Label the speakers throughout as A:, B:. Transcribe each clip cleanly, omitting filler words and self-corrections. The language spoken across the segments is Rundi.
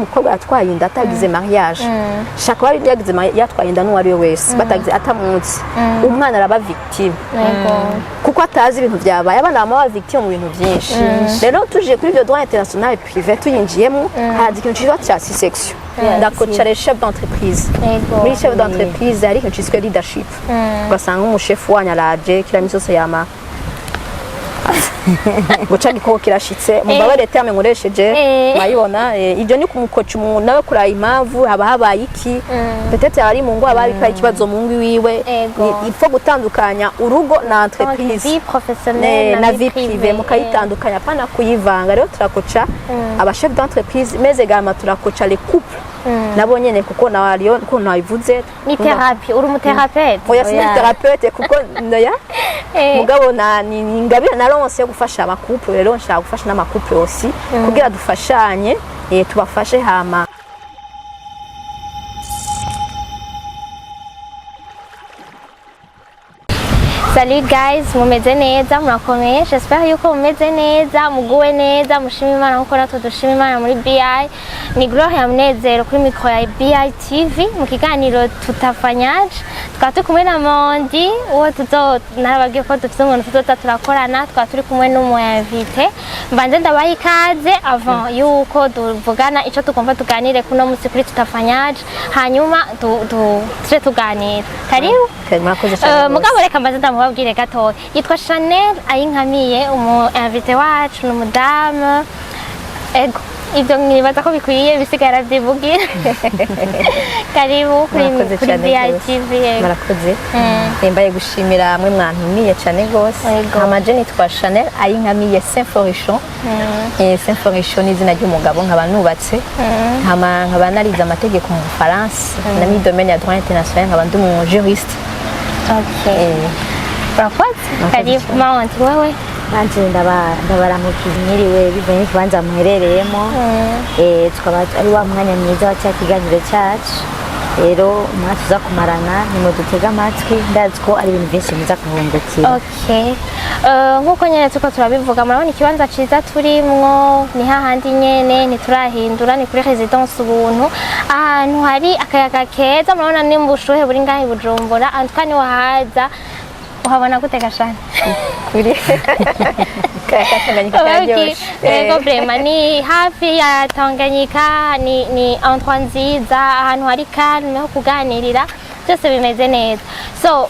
A: Umukobwa yatwaye inda atagize mariage, shaka wari yagize yatwaye inda n'uwo ari we wese batagize atamunsi, umwana araba victime kuko atazi ibintu byabaye. Abana bama baba victime mu bintu byinshi. Rero tuje kuri ibyo droit international privé, tuyinjiyemo, haza ikintu cyitwa cya section ndakoca les chefs d'entreprise. Muri chef d'entreprise hari ikintu cyiswe leadership. Ugasanga umushefu wanyu araje kila misi yose yama guca gikoko kirashitse, mumbabarire terme nkoresheje. Murayibona, ibyo ni kumukoca umuntu nawe kuraba impamvu haba habaye iki. Peut-être ari mu ngo, haba hari ikibazo mu ngo iwiwe. Il faut gutandukanya urugo na entreprise.
B: Vie professionnelle
A: na vie privée mukayitandukanya, apana kuyivanga. Rero turakoca aba chef d'entreprise, mais également turakoca les couples nabo nyene, kuko nawe ko nabivuze.
B: Ni thérapie, uri umuthérapeute?
A: Oya, si
C: Oya.
A: thérapeute, kuko ndoya mugabo na ni ingabire naronse yo gufasha amacouple. Rero nshaka gufasha n'amacouple aussi kugira dufashanye, tubafashe hama.
B: Salut guys, mumeze neza, murakomeye? J'espère yuko mumeze neza, muguwe neza, mushima Imana nkuko natwe dushima Imana muri BI. Ni Gloria Munezero kuri micro ya BI TV mu kiganiro Tutafanyaje. Tukaba turi kumwe na Mondi, uwo tuzo narababwiye ko dufite umuntu tuzoza turakorana, tukaba turi kumwe n'umu invité. Mbanze ndabaha ikaze avant yuko tuvugana ico tugomba tuganire kuno musi kuri Tutafanyaje, hanyuma tuje tuganira. Karibu.
A: Murakoze cyane rwose.
B: Mugabo reka mbanze ndamubabwire gatoya. Yitwa Chanel Ayinkamiye, umu invité wacu ni umudamu. Ego, ibyo mwibaza ko bikwiye, bisigara byivugira. Karibu kuri
A: Murakoze
B: kuri
A: cyane rwose.
B: BITV, yego.
A: Murakoze. Mbaye gushimira mwe mwantumiye cyane rwose. Hama je nitwa Chanel Ayinkamiye Saint Florichon. Saint Florichon ni izina ry'umugabo, nkaba nubatse, hama nkaba narize amategeko mu Bufaransa na muri domaine ya droit international, nkaba ndi umu juriste.
B: Urakoze, karibu. Mawandi, wewe?
C: Nanje ndabaramukije, mwiriwe bivanye n'ikibanza muherereyemo. Tukaba ari wa mwanya mwiza wa cya kiganiro cyacu. Rero umwanya tuza kumarana, nimudutege amatwi, ndazi ko ari ibintu byinshi muza kuhungukira.
B: Okay. Nk'uko nyene turiko turabivuga, murabona ikibanza ciza turimwo, ni hahandi nyene, ntiturahindura, ni kuri résidence Ubuntu, ahantu hari akayaga keza. Murabona ni mu bushuhe buri ngaha i Bujumbura, antuka niwahaza uhabona gute gashana?
A: Kuri kaya Tanganyika karyoshe.
B: Yego, vraiment ni hafi ya Tanganyika, ni endroit nziza, ahantu hari calme ho kuganirira, byose bimeze neza. So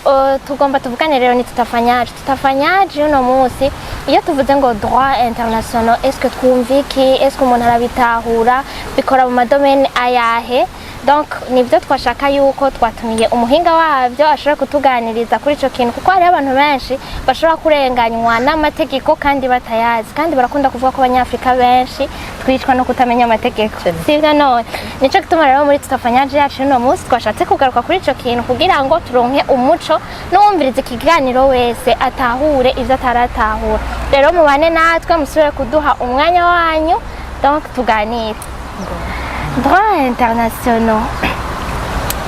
B: tugomba tuvugane rero ni Tutafanyaje. Tutafanyaje uno munsi, iyo tuvuze ngo droit international, est-ce que twumva iki? Est-ce que umuntu arabitahura? Bikora mu madomaine ayahe? Donc nibyo twashaka yuko twatumiye umuhinga wabyo ashobora kutuganiriza kuri ico kintu, kuko hariho abantu benshi bashobora kurenganywa n'amategeko kandi batayazi, kandi barakunda kuvuga ko Abanyafrika benshi twicwa no kutamenya amategeko. Sivyo none? Nico gituma rero muri Tutafanyaje yacu uno munsi twashatse kugaruka kuri ico kintu kugira ngo turonke umuco, n'uwumviriza ikiganiro wese atahure ivyo ataratahura. Rero mubane natwe, musubire kuduha umwanya wanyu, donc tuganire droit international.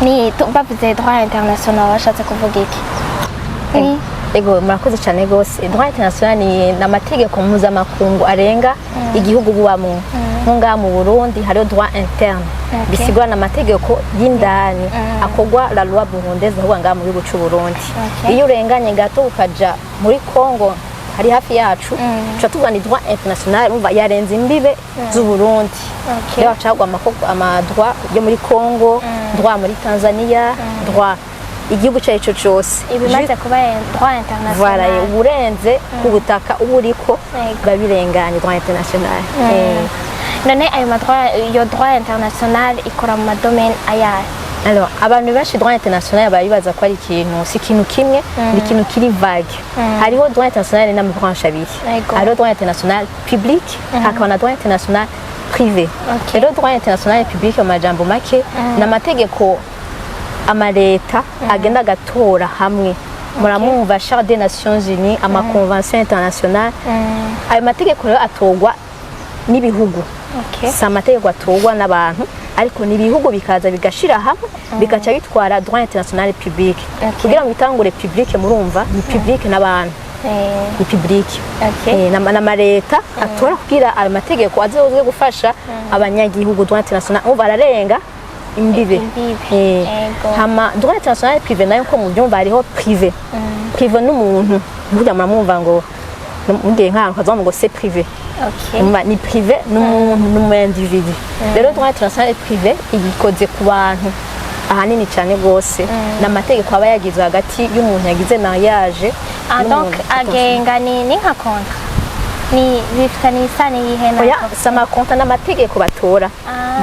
B: Ni bavuze droit international bashatse kuvuga iki? Ni
A: Ego, murakoze cyane rwose. Droit international ni amategeko mpuzamakungu arenga igihugu bubamwo. Nko ngaha mu Burundi hariho droit interne, bisigura n'amategeko y'indani akorwa, la loi burundaise, ahubwo ngaha mu gihugu c'u Burundi. Iyo urenganye gato ukaja muri Congo, hari hafi yacu, tuca tuvuga ni droit international, umva yarenze imbibe z'u Burundi. Rero hacagwa amadroit yo muri Congo, droit muri Tanzania, droit igihugu icyo ari cyo cyose.
B: Ibimaze kuba droit international.
A: Voilà, uburenze ku butaka uba uriko, biba birenganye droit international.
B: None ayo madroit, iyo droit international ikora mu madomaine ayahe?
A: Alors, abantu benshi droit international baribaza ko ari ikintu, si ikintu kimwe, ni ikintu kiri vague. Hariho droit international n'ama branche abiri. Hariho droit international public, hakaba na droit international privé. Rero droit international public, mu majambo make, ni amategeko amaleta agenda agatora hamwe. Muramwumva Charte des Nations Unies, ama convention internationale. Ayo mategeko rero atorwa n'ibihugu. Si amategeko atorwa n'abantu, ariko ni ibihugu bikaza bigashira hamwe, bigaca bitwara droit international public. Kugira ngo bitangure public, murumva ni public n'abantu. Ni public. N'amaleta atora kugira ayo mategeko azoze gufasha abanyagihugu. Droit international umva ararenga imbibe.
B: Imbibe.
A: Hama droit international privé nayo, ko mu byumva hariho privé, privé n'umuntu burya muramwumva ngo mugiye nk'ahantu kazavuga ngo c'est privé. Umva, ni privé n'umuntu, n'umu individu. Rero droit international privé igikoze ku bantu ahanini cyane rwose, ni amategeko aba yagizwe hagati y'umuntu yagize mariage
B: Ah, donc
A: n'umuntu.
B: agenga ni nka contrat, ni bifitanye isano yihe na
A: Oya, si ama contrats, n'amategeko batora.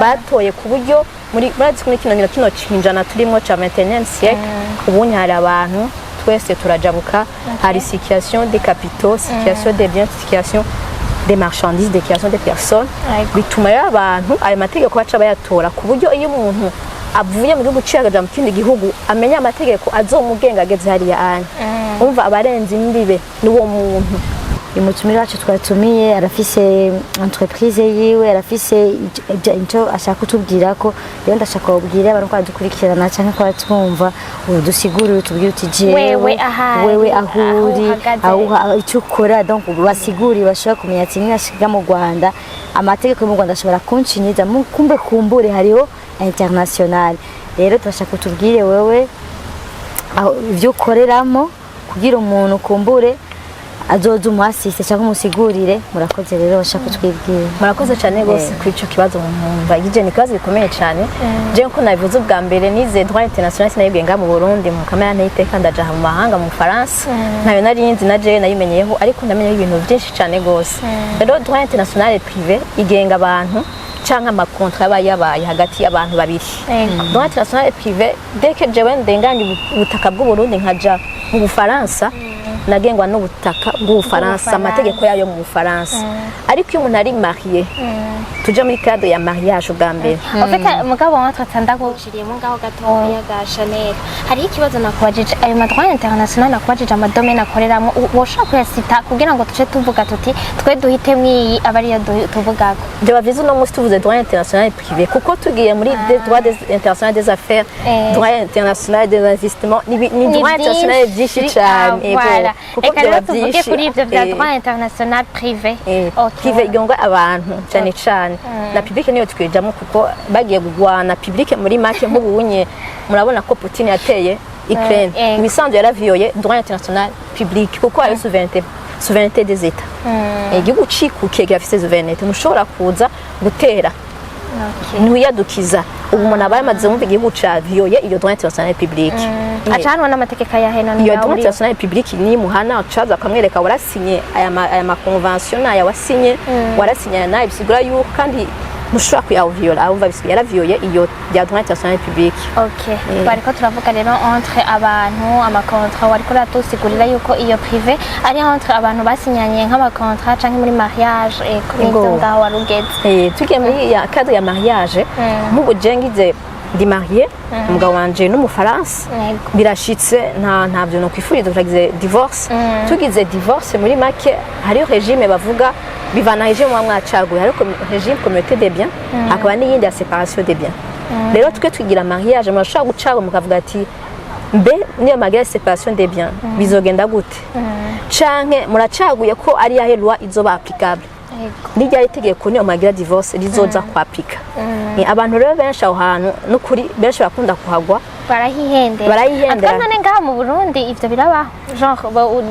A: Batoye ku buryo muri murazi muri kino cinjana turimo ca 21e siècle, ubundi hari abantu twese turajabuka, hari circulation des capitaux, circulation des biens, circulation des marchandises, des circulation des personnes. Bituma rero abantu ayo mategeko baca bayatora ku buryo iyo umuntu avuye mu gihugu ciwe akaja mu kindi gihugu, amenya amategeko azomugenga ageze hariya anya. Umva, abarenze imbibe n'uwo muntu.
C: Umutumire wacu twatumiye arafise entreprise yiwe, arafise icyo ashaka kutubwira. Ko rero ndashaka kubwira abantu ko badukurikirana cyangwa ko batwumva, udusigurire, utubwire uti jewe
B: Wewe ahari,
C: wewe aho
B: aho
C: uri,
B: uhagaze.
C: aho icyo ukora, donc basigurire bashobora kumenya ati ninashika mu Rwanda, amategeko yo mu Rwanda ashobora kunshinyiza kumbe kumbure hariho international. Rero turashaka utubwire wewe aho ibyo ukoreramo, kugira umuntu kumbure azoza umuasiste cyangwa umusigurire. Murakoze rero, bashaka kutwibwira.
A: Murakoze cyane rwose kuri icyo kibazo. Mwumva igije ni ikibazo gikomeye cyane. Je nko nabivuze ubwa mbere, nize droit international, sinayibwiye ngaha mu Burundi mu kamera ntiteka, ndaja mu mahanga, mu Faransa, ntayo nari nzi, na jewe nayimenyeyeho, ariko ndamenyeho ibintu byinshi cyane rwose. Rero droit international privé igenga abantu canke ama contrats aba yabaye hagati y'abantu babiri. Droit international privé, dès que jewe ndenganye ubutaka bw'u Burundi nkaja mu Bufaransa, nagengwa n'ubutaka bw'Ubufaransa,
B: Bw'Ubufaransa.
A: amategeko yayo mu Bufaransa. Ariko iyo umuntu ari marié, tuje muri cadre ya mariage ubwa mbere.
B: En fait, mugabo entre ndaguciriyemo ngaho gatoya ga Chanel, hariho ikibazo nakubajije, ayo ma droit international nakubajije, ama domaines akoreramo, woshobora kuyasita kugira ngo tuce tuvuga tuti twe duhitemwo iyi aba ariyo tuvugako?
A: Byaba byiza uno munsi tuvuze droit international privé, kuko tugiye muri droit international des affaires, droit international des investissements, ni droit international byinshi cyane.
B: Ah,
A: Ego.
B: voilà.
A: Kuko
B: Reka
A: byaba
B: rero tuvuge
A: byinshi.
B: kuri ivyo vya droit international privé.
A: Privé igonga abantu cyane cyane, na public niyo twijamo, kuko bagiye kugwana public muri make, nk'ubunye murabona ko Putin yateye Ukraine. Ibisanzwe yaraviyoye droit international public, kuko hari souveraineté des États. Igihugu cikukiye kirafise souveraineté, ntushobora kuza gutera, ntiwiyadukiza. Ubu umuntu aba yamaze wumva igihugu caviyoye iyo droit international public.
B: Aca hano n'amategeko ayahe none?
A: Iyo
B: ngaho
A: droit international public ni muhana ucaza akamwereka warasinye aya ma convention, aya wasinye, warasinye aya nayo, bisigura yuko kandi ntushobora kuyaviola. Ahumva bisigaye yaraviyoye iyo ya droit international public.
B: Ok, bariko turavuga rero entre abantu, ama contrats. Wariko uratusigurira yuko iyo privé ari entre abantu basinyanye nk'ama contrats canke muri mariage, nivyo ngaho wari ugeze.
A: Tugiye muri ya cadre ya mariage, nk'ubu je ngize ndi marié, umugabo wanje n'Umufaransa. Birashitse, nta ntavyo nokwifuriza, turagize divorce. Tugize divorce, muri make hariho régime bavuga, bivana régime muba mwacaguye. Hariho régime communauté des biens, hakaba n'iyindi ya séparation des biens. Rero twe tugira mariage, murashobora gucagura mukavuga ati mbe niyo mariage séparation des biens bizogenda gute, canke muracaguye ko ari yahe loi izoba applicable, nirya itegeko niyo magira divorce rizoza kwapika. Ni abantu rero benshi aho hantu n'ukuri benshi bakunda kuhagwa.
B: Barahihendera.
A: Barahihendera.
B: Atwa none ngaha mu Burundi ivyo birabaho, genre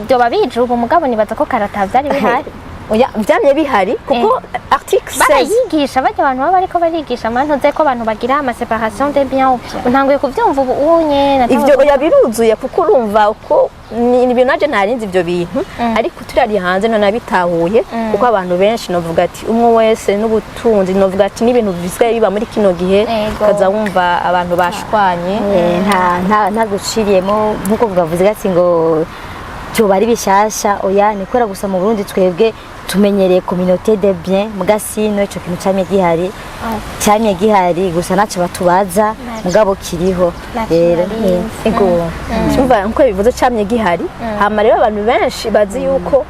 B: vyoba bije ubu, mugabo nibaza ko karata vyari bihari.
A: Oya, vyamye bihari, kuko article 16
B: Barayigisha barya abantu baba bariko barigisha amantuze ko abantu bagira ama séparation des biens, ntanguye kuvyumva ubu unye.
A: Ivyo oya, biruzuye, kuko urumva uko ni ibintu naje ntarinzi ivyo bintu, ariko turari hanze none nabitahuye, kuko abantu benshi novuga ati umwe wese n'ubutunzi, novuga ati n'ibintu bisigaye biba muri kino gihe, ukaza wumva abantu bashwanye.
C: Nta guciriyemo, nk'uko bwavuze gati ngo byoba ari bishasha, oya, ni kubera gusa mu Burundi twebwe tumenyereye communauté de biens, muga sino ico kintu camye gihari, camye gihari, gusa naco batubaza, mugabo kiriho.
B: Naco
C: rero
B: narinzi.
A: Ego, cyumva nkuko bivuze, camye gihari. Hama rero abantu benshi bazi yuko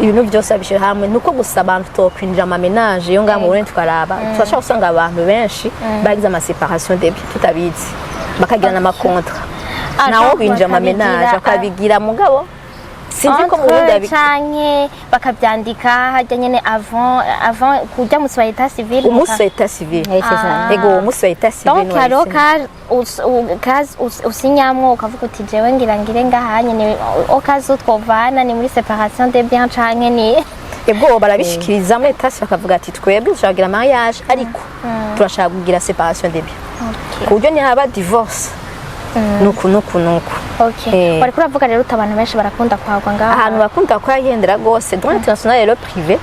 A: ibintu byose babishyira hamwe, nuko gusa abantu tokwinjira ama ménages yo ngaha mu Burundi tukaraba, turashobora gusanga abantu benshi bagize ama séparation de biens tutabizi, bakagira n'ama contrats
B: Ah,
A: nawo
B: donc
A: binjira ama ménages
B: bakabigira,
A: bakabigira, mugabo si Sinzi ko mu Burundi
B: Entre canke bakavyandika harya nyene avant kuja musi wa état civil.
A: Umunsi wa état civil.
C: Eh, c'est ça.
A: Ego, umunsi wa état civil.
B: Donc hariho cas usinyamwo ukavuga uti: "Jewe ngira ngire ngaha nyene au cas où twovana, ni muri séparation des biens canke ni"
A: Ego, barabishikiriza muri état civil, bakavuga ati: "Twebwe dushaka kugira mariage, ariko turashaka kugira séparation des biens ku buryo nihaba divorce nuku nuku nuku."
B: Okay. Wariko uravuga rero uti abantu benshi barakunda kwagwa ngaho.
A: Ahantu bakunda kuhagendera rwose, droit international rero privé,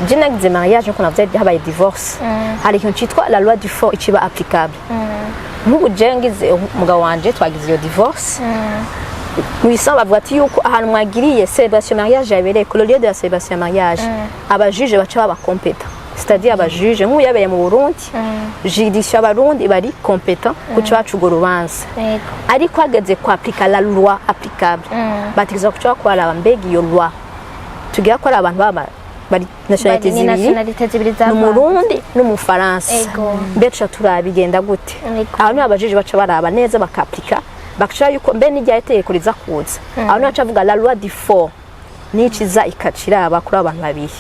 A: je nagize mariage nkuko navuze, habaye divorce, hari ikintu citwa la loi du for ikiba applicable. Nk'ubu je ngize umugabo wanje, twagize iyo divorce, mu bisanzwe bavuga ati yuko ahantu mwagiriye célébration mariage yabereye, ku le lieu de la célébration mariage, abajuge baca baba compétent, c'est-à-dire abajuge nk'ubu yabereye mu Burundi, juridiction y'Abarundi bari compétent kuca baca urwo rubanza. Ariko hageze kwapika la loi applicable, bategerezwa kuca bakwaraba mbega iyo loi tugira ko ari abantu baba bari nationalité
B: Ni
A: zibiri,
B: nationalité zibiri
A: ni
B: z'abantu.
A: Umurundi n'Umufaransa. Mbe tuca turaba bigenda gute? Aho niho abajuge baca baraba neza, bakapika, bakaca yuko mbe n'irya itegeko riza kuza, aho niho baca bavuga la loi du for niciza ikaca iraba kuri abo bantu babiri.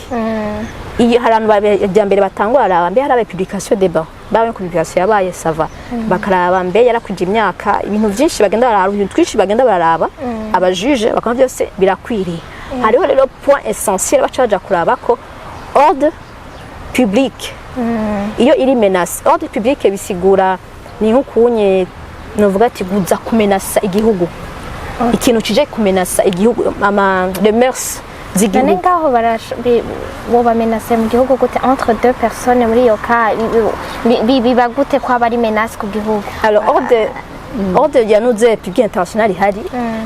A: Iyo hari abantu babiri mbere batangura baraba mbe harabaye publication de biens, babonye ko publication yabaye, ça va, bakaraba mbe yarakwije imyaka, ibintu byinshi bagenda baraba, ibintu twinshi bagenda bararaba, abajuge bakaba byose birakwiriye. Hariho rero point essentiel baca baja kuraba ko ordre public iyo iri menace. Ordre public bisigura ni nk'ukunye novuga ati guza kumenasa igihugu, ikintu kije kumenasa igihugu, ama les mœurs
B: None
A: z'igihugu.
B: Ngaho bamenase mu gihugu gute? Entre deux personnes muri iyo cas biba gute ko aba ari menace ku gihugu?
A: Alors ordre ya nuze public international ihari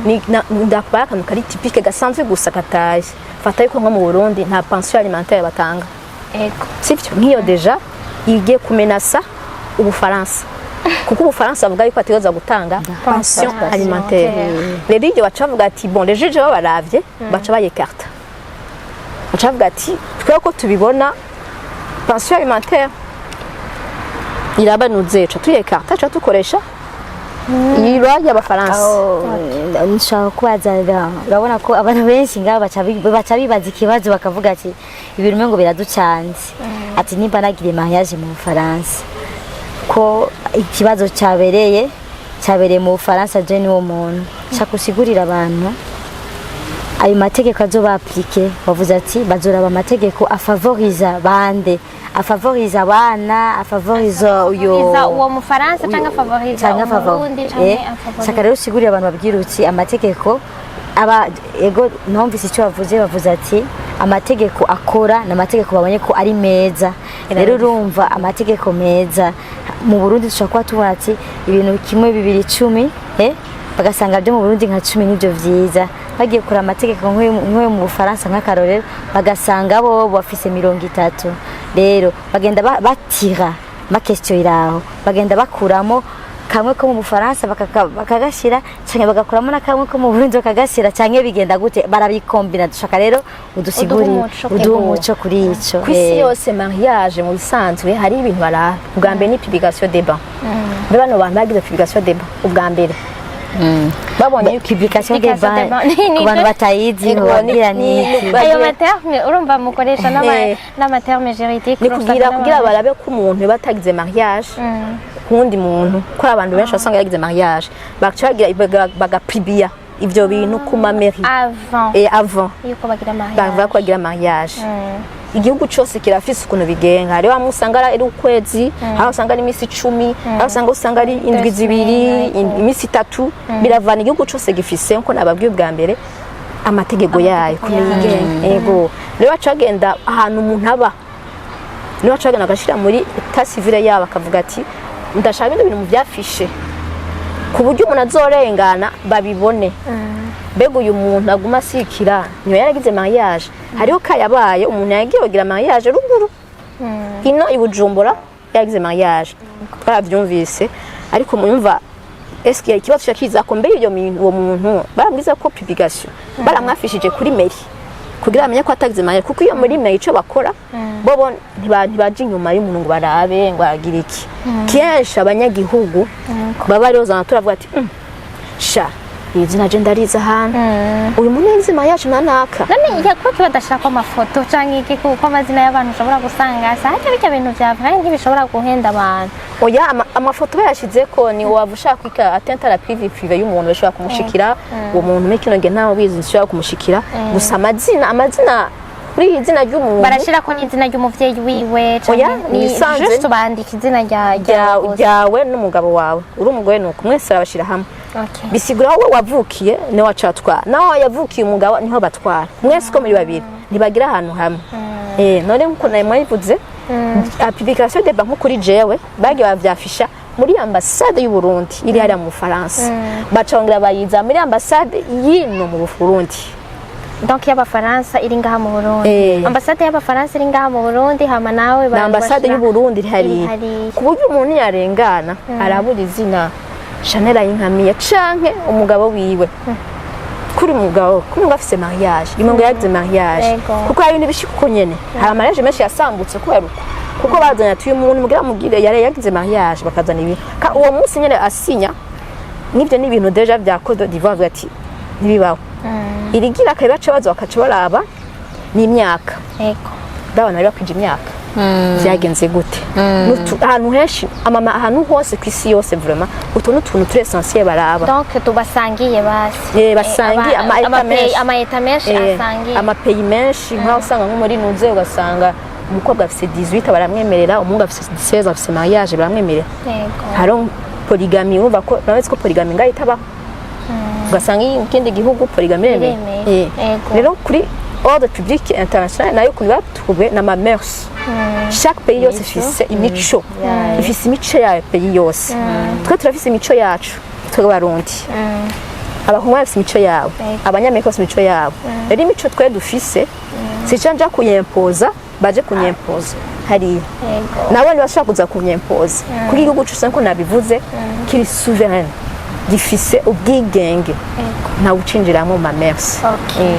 A: ni ndakubara akantu kari typique gasanzwe gusa kataye. Fata yuko nko mu Burundi nta pension alimentaire batanga. Sivyo? Nk'iyo déjà igiye kumenasa Ubufaransa, kuko Ubufaransa bavuga yuko ategerezwa gutanga pension alimentaire. Rero iryo baca bavuga ati bon, les juges babaravye baca bayekarta, baca bavuga ati: "Twebwe ko tubibona, pension alimentaire irabanuze, ca tuyekarta, ca dukoresha iyi loi y'Abafaransa."
C: Aho, nshaka kubaza, urabona ko abantu benshi ngaho baca bibaza ikibazo, bakavuga ati ibintu umengo biraducanze, ati nimba nagiriye mariage mu Bufaransa, ko ikibazo cyabereye mu Bufaransa, je niwo muntu nshaka usigurira abantu ayo mategeko azoba appliqué. Wavuze ati bazoraba amategeko afavoriza bande, afavoriza abana, afavoriza uyo
B: Favoriza uwo Mufaransa canke afavoriza
C: canke
B: Umurundi canke afavoriza
C: Shaka rero usigurire abantu, babwira uti amategeko aba ego numvise icyo bavuze, bavuze ati amategeko akora ni amategeko babonye ko ari meza. Rero urumva amategeko meza mu Burundi dushobora kuba tubona ati ibintu kimwe, bibiri, 10, bagasanga byo mu Burundi nka 10 nibyo vyiza. Bagiye kureba amategeko nk'ayo mu Bufaransa nk'akarorero, bagasanga bo bafise 30. Rero bagenda batira ma question iraho, bagenda bakuramo kamwe ko mu Bufaransa bakagashyira, canke bagakuramo na kamwe ko mu Burundi bakagashyira, canke bigenda gute? Barabikombina? Dushaka rero udusigurire,
B: umuco.
C: uduhe umuco kuri ico.
A: Ku isi yose, mariage mu bisanzwe hari ibintu baraba. Ubwa mbere ni publication des biens. Mbe bano bantu bagize publication des biens ubwa mbere, babonye yuko
C: Publication des
B: Publication des
C: biens,
B: biens.
C: ku bantu batayizi,
A: Ego,
C: babwira ni iki?
B: Ayo materme urumva mukoresha
A: Eh.
B: n'amaterme juridique.
A: Ni kugira barabe ko umuntu yoba atagize mariage kuwundi muntu, ko abantu benshi basanga yagize mariage, bagaca bagapubliya ivyo bintu ku mamairie
B: Avant
A: et avant
B: yuko bagira mariage.
A: Bavuga ko bagira mariage. Igihugu cyose kirafise ukuntu bigenga. Hariho hamwe usanga ari ukwezi, hari usanga ari iminsi 10, hari usanga ari indwi 2, iminsi 3, biravana. Igihugu cyose gifise, nkuko nababwiye ubwa mbere, amategeko yayo ukuntu yigenga. Yego, rero baca bagenda ahantu umuntu aba, niba baca bagenda bagashira muri état civil yabo, akavuga ati: "Ndashaka bino bintu muvyafishe ku buryo umuntu azorengana babibone mbega uyu muntu aguma asikira niyo yaragize mariage." Hariho kayabaye umuntu yagiye bagira mariage ruguru ino i Bujumbura, yaragize mariage twaravyumvise, ariko muyumva eske ikibazo cyakiza ko mbega ibyo bintu uwo muntu barambwiza ko publication baramwafishije kuri mairie kugira bamenye ko atagize mariage, kuko iyo muri mairie ico bakora bobo ntibaja inyuma y'umuntu ngo barabe ngo aragira iki. Kenshi abanyagihugu baba ariho zana turavuga ati: Sha Iri zina je ndariza ahantu, uyu muntu yagize mariage na naka.
B: None ya kuki badashirako amafoto canke iki? Kuko amazina y'abantu ushobora gusanga asa harya, bijya bintu vya vrai ntibishobora guhenda abantu.
A: Oya, amafoto bayashizeko ni waba ushaka kwika atteinte à la vie privée y'umuntu, bashobora kumushikira uwo muntu. Muri kino gihe ntawe ubizi, zishobora kumushikira. Gusa amazina, kuri iri zina ry'umuntu
B: Barashirako n'izina ry'umuvyeyi wiwe canke
A: Oya,
B: ni
A: nibisanzwe.
B: juste bandika izina rya gusa?
A: Ryawe n'umugabo wawe, uri umugore, nuko mwese arabashira hamwe. Bisigura aho wowe wavukiye niho wacatwara, naho yavukiye umugabo niho batwara. Mwese uko muri babiri ntibagira ahantu hamwe. None nkuko nawe mwabivuze, publication de nko kuri jewe bagiye bavyafisha muri ambasade y'u Burundi iri hariya mu Bufaransa, baca bongera bayiza muri ambasade y'ino mu Burundi.
B: Donc y'abafaransa iri ngaha mu Burundi?
A: Eh.
B: Ambasade y'abafaransa iri ngaha mu Burundi, hama nawe
A: Na ambasade y'u Burundi iri
B: iri
A: hariya
B: hariya.
A: Ku buryo umuntu yarengana arabura izina Chanel Ayinkamiye canke umugabo wiwe. Kuri umugabo, kuri umugabo afise mariage, imwe yagize mariage. Kuko hari ibintu bishika uko nyene, hari amariage menshi yasambutse kubera uko, kuko bazanye ati uyu muntu mugira mugire yari yagize mariage, bakazana ibintu. Uwo munsi nyene asinya n'ibyo ni ibintu déjà vya Côte d'Ivoire, bavuga ati ntibibaho. Irigira akaba baca baza bakaca baraba n'imyaka babana bari bakwije imyaka, vyagenze gute. Ahantu henshi amama, ahantu hose ku isi yose, vraiment utu ni utuntu turi essentiel baraba.
B: Donc tubasangiye basi.
A: Basangiye, ama états menshi.
B: Ama états menshi asangiye.
A: Amapeyi menshi, nkaho usanga nko muri nuze ugasanga umukobwa afise 18 baramwemerera, umuhungu afise 16 afise mariage baramwemerera. Hariho polygamie, urumva ko urabizi ko polygamie ngaho itabaho, ugasanga iyo mu kindi gihugu polygamie iremewe.
B: Iremewe.
A: Rero kuri ordre public international nayo ukuntu batubwe n'ama mœurs, chaque pays yose ifise imico, ifise imico yayo pays yose. Twe turafise imico yacu, twebwe Abarundi, abahungu bafise imico yabo, Abanyamerika bafise imico yabo. Rero imico twe dufise sica nja kuyempoza, baje kunyempoza hariya, nabo ntibashobora kuza kunyempoza, kuko igihugu cose nkuko nabivuze kiri souverain, gifise ubwigenge, ntawe ucinjiramo mu ma mœurs.
B: Okay.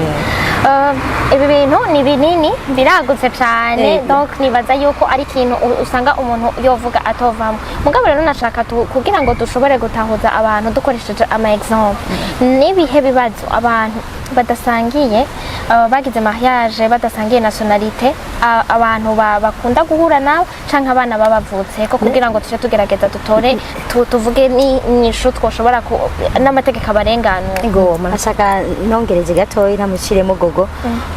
B: Ibi bintu ni binini, biragutse cyane. Donc nibaza yuko ari ikintu usanga umuntu yovuga atovamo. Mugabo rero nashaka kugira ngo dushobore gutahuza abantu dukoresheje ama exemple, n'ibihe bibazo abantu badasangiye, bagize mariage badasangiye nationalité, abantu bakunda guhura nabo canke abana babavutse ko, kugira ngo tuje tugerageza dutore tuvuge n'inyishu twoshobora n'amategeko abarenganura.
A: Ego.
C: Ashaka nongereje gatoya, ntamuciremo gogo.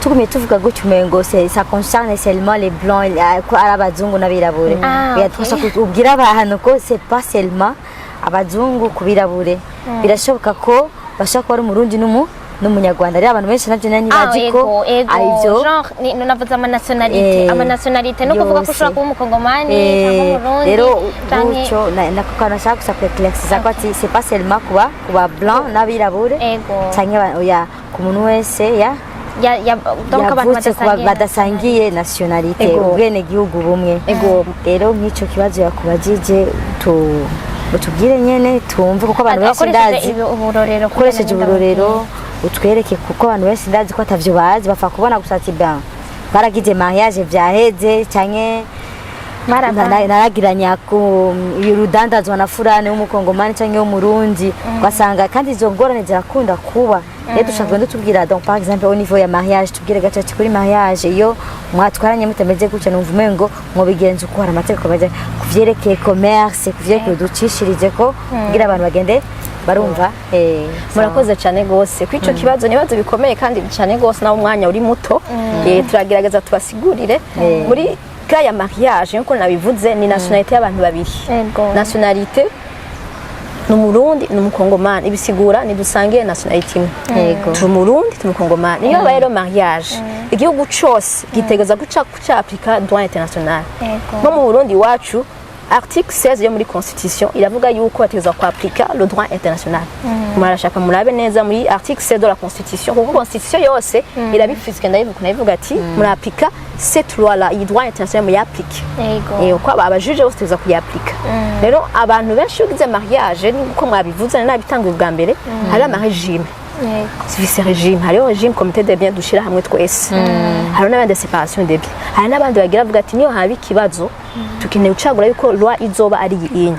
C: Tugumye tuvuga gutyo umengo ça concerne seulement les blancs, ko ari abazungu n'abirabure.
B: Ah,
C: Oya,
B: ok.
C: twashaka kubwira abantu ko c'est pas seulement abazungu ku birabure, birashoboka ko bashobora kuba ari umurundi n'umunyarwanda. Rero abantu benshi navyo nari ntibazi ko
B: Ego, ego.
C: ivyo
B: Genre navuze ama nationalité. Ama nationalité no kuvuga ko
C: yose.
B: ushobora kuba umukongomani cyangwa umurundi
C: rero
B: canke
C: gutyo nako kantu nashaka gusa kweclaircisa ko ati c'est pas seulement kuba blanc n'abirabure canke oya, ku muntu wese ya
B: ya donc abantu
C: yavutse kuba
B: badasangiye
C: badasangiye nationalité, ubwenegihugu bumwe. Rero nk'ico kibazo yakubajije, tu utubwire nyene tumve, kuko abantu benshi
B: akoresheje
C: ndazi
B: uburorero.
C: Ukoresheje uburorero utwereke, kuko abantu benshi ndazi ko atavyo bazi, bapfa kubona gusa ati ben baragize mariage vyaheze, canke naragiranye ku urudandazwa na furane w'umukongomani canke w'umurundi, ugasanga kandi izo ngorane zirakunda kuba. Rero dushaka kugenda tubwira, donc par exemple au niveau ya mariage, tubwire gato ati kuri mariage iyo mwatwaranye mutameze gutya, numva umengo mwobigenza uko, hari amategeko baja kuvyerekeye commerce, kuvyerekeye, uducishirije ko kugira abantu bagende barumva.
A: Murakoze cyane gose kuri ico kibazo. Ni ibibazo bikomeye kandi cyane gose, naho umwanya uri muto, turagerageza tubasigurire. Muri cas ya mariage, nkuko nabivuze, ni nationalité y'abantu babiri. Nationalité ni umurundi, ni umukongomani, ibisigura nidusangiye nationalité imwe. Turi umurundi, turi umukongomani. Iyo habaye rero mariage, igihugu cose gitegereza guca kuca droit international. Nko mu Burundi iwacu, article 16 yo muri constitution iravuga yuko bategerezwa kwapplika le droit international. Murashaka murabe neza muri article 16 de la constitution, kuko constitution yose irabifise. Ndayivuga, ndayivuga ati murapplika cette loi là, iyi droit international muyapplike. Uko abajuge bose tuza kuyapplika. Rero abantu benshi iyo ugize mariage, nkuko mwabivuze nabitanguye ubwa mbere, hari ama régime. Zifise régime, hariho régime comité de biens dushira hamwe twese, hariho n'abandi séparation de biens, hari n'abandi bagira bavuga ati niyo haba ikibazo tukeneye gucagura yuko loi izoba ari iyi.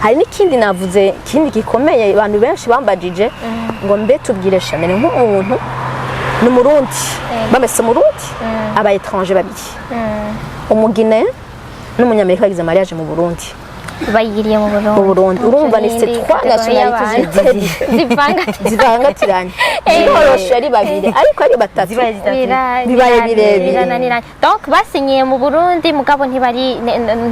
A: Hari n'ikindi navuze, ikindi gikomeye abantu benshi bambajije ngo: "Mbe tubwire Chanel, nk'umuntu ni Umurundi, bamese Umurundi, aba étranger babiri, Umuguinéen n'Umunyamerika, bagize mariage mu Burundi?"
B: Bayigiriye mu Burundi.
A: Mu Burundi, urumva ni ces trois nationalités
B: zivanga.
A: Zivangatiranye. Ziroroshe ari babiri, ariko ari batatu
C: Zibaye zitatu.
A: Bibaye birebire.
B: Birananiranye. Donc basinyiye mu Burundi, mugabo ntibari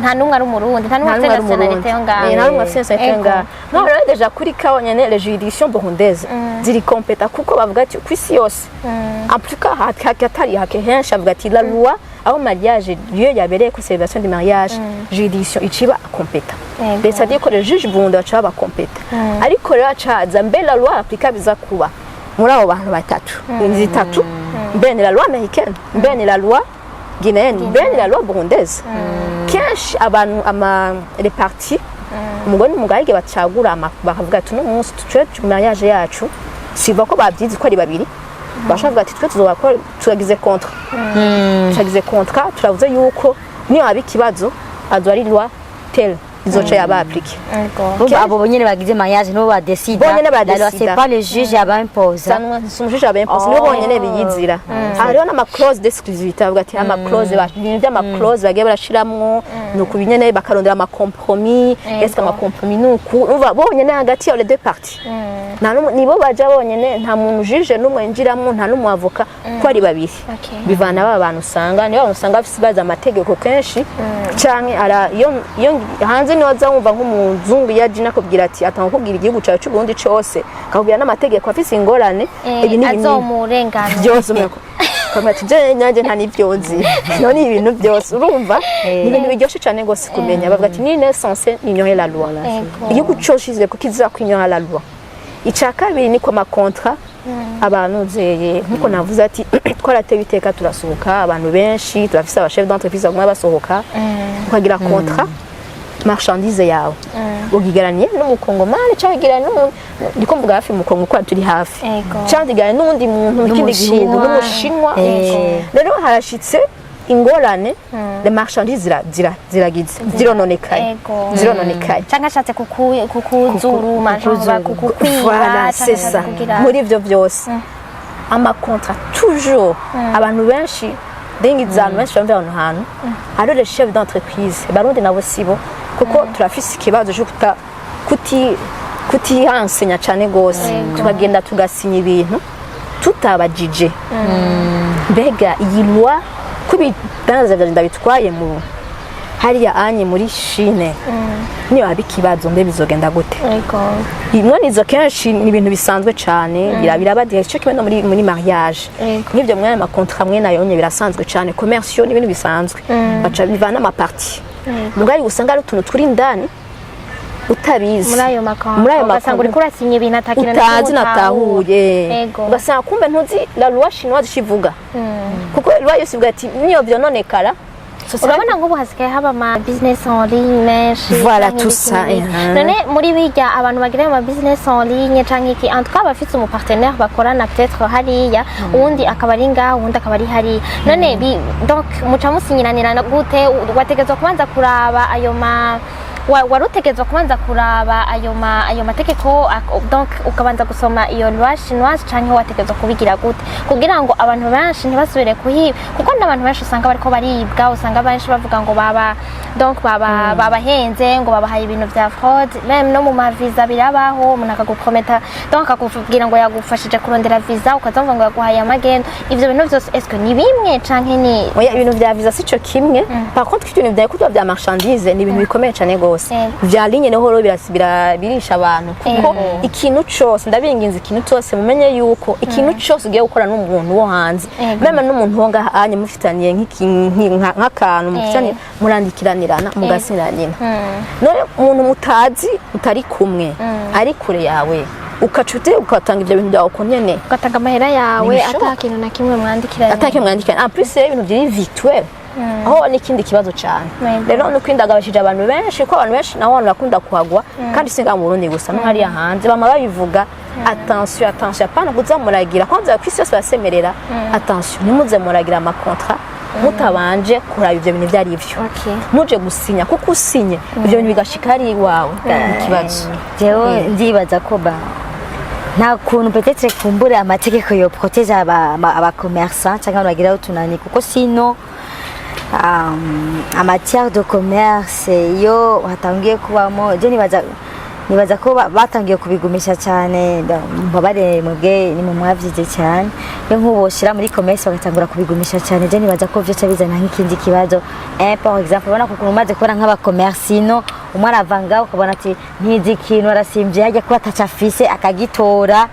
B: nta n'umwe ari Umurundi, nta n'umwe
A: nta
B: afite
A: n'umwe ari
B: nationalité yo
A: Umurundi.
B: ngaho.
A: Nta n'umwe afite nationalité yo
B: Ego.
A: ngaho. No rero déjà kuri cas nyene, les juridictions burundaises ziri compétentes, kuko bavuga ati ku isi yose, en tout cas hatari hake, henshi avuga ati la loi aho mariage lieu yabereye ko célébration du mariage, juridiction iciba compétent. C'est-à-dire que les juges burundais baca baba compétent. Ariko rero acaza: mbe la loi applicable iza kuba muri abo bantu batatu, zitatu, mbe ni la loi américaine, mbe ni la loi guinéenne, mbe ni la loi burundaise? Kenshi abantu ama les parties, umugore n'umugabo, igihe bacagura bakavuga ati: "Uno munsi twe mariage yacu," siva ko babyize ko ari babiri, bashobora kuvuga ati: "Twe tuzokora, turagize contrat, turagize contrat, turavuze yuko niyo haba ikibazo azo ari loi telle izoca yaba appliquée."
C: Urumva abo nyene bagize mariage nibo badesida.
A: Bonyene
C: La loi,
A: badesida.
C: c'est pas le juge abaimposa.
A: Si umujuge abaimposa, nibo bonyene biyizira. Hariho n'ama clause d'exclusivité, bavuga ati ama clause, ibintu by'ama clause bagiye barashiramwo, ni uku nyene bakarondera ama compromis. Est-ce que ama compromis ni uku? Urumva bonyene hagati ya les deux parties, nta n'umwe, nibo baja bonyene, nta muntu juge n'umwe yinjiramwo, nta n'umu avocat, ko ari babiri. Bivana ba bantu usanga, nibo bantu usanga bafise bazi amategeko kenshi, canke ara iyo hanze niho aza wumva nk'umuzungu iyo aje nakubwira ati, atanga kubwira igihugu cawe c'u Burundi cose, akakubwira n'amategeko afise ingorane, ibi n'ibi n'ibi
B: Azomurengano.
A: Byose ukamenya ati: "Je nanjye nta n'ibyo nzi." None ibintu byose, urumva ni ibintu biryoshye cyane rwose kumenya. Bavuga ati: "Nul n'est censé ignorer la loi." Igihugu cyose shize ko kiza kwignorer la loi. Icya kabiri ni ko ama contrat abantu zeye, nkuko navuze ati twaratewe iteka, turasohoka abantu benshi, turafise aba chef d'entreprise baguma basohoka, ukagira contrat marchandise yawe ugigaranye n'Umukongomani cyangwa ugigaranye n'umuntu, ndiko mvuga hafi Mukongo kuko turi hafi, cyangwa ugigaranye n'undi muntu mu kindi gihugu,
C: N'Umushinwa.
A: n'Umushinwa. Rero harashitse ingorane, les marchandises ziragize zirononekaye, zirononekaye.
B: Canke ashatse kukuzuruma, genre kukukwiba.
A: Voilà,
B: canke
A: c'est
B: ashatse
A: ça.
B: kugira
A: Muri ivyo byose, ama contrat toujours, abantu benshi dengiza, abantu benshi bamva ahantu hantu hariho les chefs d'entreprise Barundi nabo sibo, kuko turafise ikibazo cyo kuta kuti kutihansenya cane gose, tukagenda tugasinya ibintu tutabajije: "Mbega iyi loi, ko ibidandaza vyanje ndabitwaye mu hariya anye muri Chine, niyo haba ikibazo, mbe bizogenda gute?" Imwe nizo kenshi ni ibintu bisanzwe cyane, biraba direct kimwe no muri mariage. Nk'ibyo mwene ama contrat mwe nayo nye birasanzwe cyane, commerciaux ni ibintu bisanzwe, baca bivana ama parties, mugari usanga ari utuntu turi indani utabizi.
B: Muri ayo ma contrat
A: Muri ayo
B: ugasanga uriko urasinya ibintu atakintu na kimwe
A: utazi natahuye. Ugasanga kumbe ntuzi la loi chinoise ivuga, kuko loi yose ivuga ati niyo vyononekara.
B: Urabona nk'ubu hasigaye haba ama business en ligne menshi,
A: Voilà,
B: canke
A: tout
B: ibiki
A: ça,
B: n'ibiki.
A: eh.
B: None muri bijya abantu bagira ama business en ligne canke iki, en tout cas bafite umu partenaire bakorana, peut-être hariya uwundi akaba ari ngaho, uwundi akaba ari hariya, none donc muca musinyiranira gute? Wategerezwa kubanza kuraba ayo ma wari utegerezwa kubanza kuraba ayo mategeko, donc ukabanza gusoma iyo loi chinoise, canke wategerezwa kubigira gute kugira ngo abantu benshi ntibasubire kuhiba? Kuko n'abantu benshi usanga bariko baribwa, usanga benshi bavuga ngo baba donc baba babahenze, ngo babahaye ibintu vya fraude. Même no mu ma visa birabaho, umuntu akaguprometa, donc akakubwira ngo yagufashije kurondera visa, ukazumva ngo yaguhaye amagendo. Ivyo bintu vyose, est-ce que ni bimwe canke ni
A: Oya, ibintu vya visa sico kimwe. Par contre ibintu vya kutuba vya marchandise ni ibintu bikomeye cyane gose. Vya ligne niho rero birisha abantu, kuko ikintu cose, ndabinginze, ikintu cose mumenye yuko ikintu cose ugiye gukora n'umuntu wo hanze, même n'umuntu wo ngaha anye mufitaniye nk'akantu mufitaniye, murandikiranirana, mugasinyiranira. None umuntu mutazi, mutari kumwe, ari kure yawe, ukaca ugatanga ivyo bintu byawe uko nyene,
B: ugatanga amahera yawe
A: Ntibishoboka.
B: Ata kintu na kimwe mwandikiranye.
A: Ataki mwandikirana. En plus rero ibintu biri virtuel aho ni ikindi kibazo cyane. Rero nuko indagabashije abantu benshi, ko abantu benshi naho abantu bakunda kuhagwa, kandi si ngaha mu Burundi gusa, no hariya hanze bama babivuga: "Attention, attention, apana kuza muragira." Kwanza ku isi yose barasemerera: "Attention, ntimuze muragira ama contrat." Mutabanje kuraba ivyo bintu ivyo ari vyo, muje gusinya, kuko usinye ivyo bintu bigashika ari iwawe, ni ikibazo.
C: Jewe ndibaza ko ba nta kuntu peut-être kumbure amategeko yo protéger aba commerçant cyangwa abantu bagira utunani, kuko sino en matière de commerce iyo hatangiye kubamo, je nibaza ko batangiye kubigumisha cyane. Mbabare mwebwe ni mu mwavyize cyane, iyo nk'ubu boshira muri commerce bagatangura kubigumisha cyane, je nibaza ko vyoca bizana nk'ikindi kibazo. Par exemple, ubona ko ukuntu umaze kubona nk'aba commerçants, umwe arava ngaho ukabona ati ntizi ikintu, arasimvye hajya kuba ataco afise akagitora.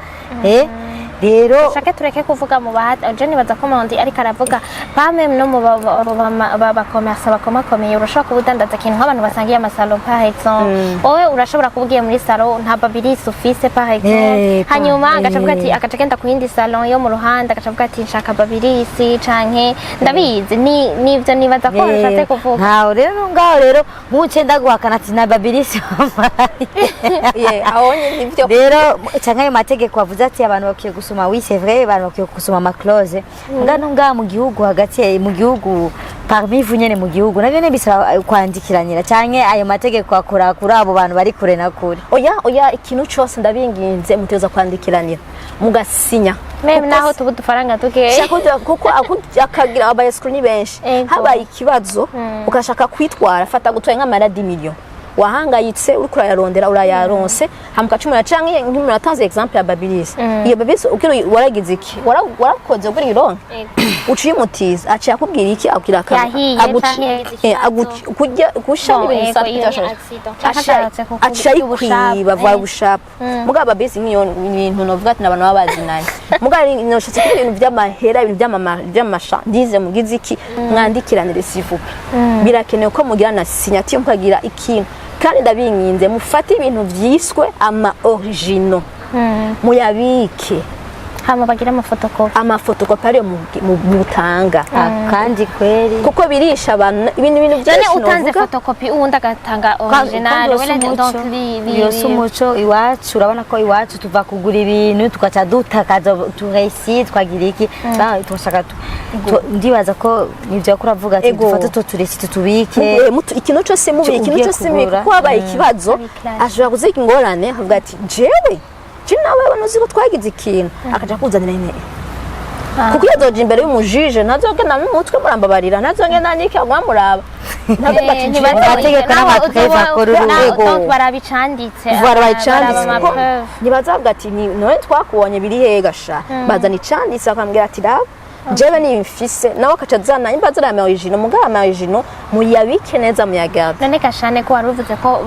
C: Rero
B: Shake tureke kuvuga mu bahati, je nibaza ko Mondi ariko aravuga pas même no mu ba commerce bakomakomeye. Urashobora kuba udandaza ikintu nk'abantu basangiye ama salon, par exemple. Wowe urashobora kuba ugiye muri salon, nta Babyliss ufise, par exemple, hanyuma agaca avuga ati, agaca agenda ku yindi salon yo mu ruhande, agaca avuga ati nshaka Babyliss canke ndabizi. Ni nivyo nibaza ko washatse kuvuga.
C: Ntawe rero ngaho rero nk'uce ndaguhakana ati na Babyliss wambaye.
A: Yeah, aho nyine nivyo.
C: Rero cyangwa ayo mategeko avuze ati abantu bakwiye gusoma, oui, c'est vrai, abantu bakwiye gusoma ama clause ngano ngaha mu gihugu, hagati mu gihugu, parmi vous nyene mu gihugu, navyo ne bisaba kwandikiranira, canke ayo mategeko akora kuri abo bantu bari kure na kure?
A: Oya, oya, ikintu cose ndabinginze, muteza kwandikiranira, mugasinya.
B: Même naho tuba udufaranga dukeya.
A: Shaka kuko akagira abayesikuru ni benshi. Habaye ikibazo ukashaka kwitwara, fata gutwaye nk'amara 10 million, wahangayitse uriko urayarondera, urayaronse, hama ukacumura, canke nk'umuntu atanze exemple ya Babyliss. Iyo Babyliss ugira waragize iki, warakoze ugira ironke, uciye umutiza, aciye akubwira iki, akubwira akantu.
B: Yahiye canke yagize ikibazo.
A: Kurya gusha
B: Bon,
A: n'ibintu
B: ego,
A: bisanzwe
B: iyo ni
A: bitashoboka.
B: accident. Canke ashatse kukugira
A: Aciye ayikwiba
B: ubushapu,
A: vuba bushapu. Mugabo Babyliss nk'iyo ibintu novuga ati n'abantu baba bazinanye, mugabo noshatse kuvuga ibintu by'amahera, ibintu by'amashandize, mugize iki, mwandikiranire s'il vous plaît. Birakenewe ko mugira na signature, mukagira ikintu. Kandi ndabinginze, mufate ibintu vyiswe ama originaux, muyabike.
B: Hama bagira ama photocopie.
A: Ama photocopie ariyo mutanga.
C: Kandi kweri.
A: Kuko birisha abantu ibintu
B: None
A: byinshi
B: utanze
A: novuga.
B: photocopie, uwundi agatanga original, wele donc
C: Iyo si umuco iwacu. Urabona ko iwacu tuva kugura ibintu tugaca dutakaza turesi, twagira iki. Turashaka ndibaza ko nivyo ko uravuga ati dufate utwo turesi tutubike.
A: Ikintu cyose mubika, ikintu
C: ugiye
A: cyose mubika,
C: kugura.
A: kuko habaye ikibazo
B: Ari clash.
A: ashobora kuzika ingorane, akavuga ati jewe je nawe abantu uzi ko twagize ikintu, akaja kuzanira ine, kuko iyo azoja imbere y'umujije ntazogenda n'umutwe, murambabarira, ntazogenda n'iki, aguma muraba. Ntavuga ati jewe.
C: Amategeko n'ama preuve akora urugo.
B: Donc baraba icanditse.
A: Baraba icanditse,
B: baraba
A: kuko
B: ama preuve.
A: Ntibazavuga ati ni none twakubonye biri hehe gasha. Bazana icanditse, bakambwira ati raba jewe nimfise, nawe akaca azana imba azana ama original. Mugabo ama original muyabike neza, muyagarde.
B: None gashane ko wari uvuze ko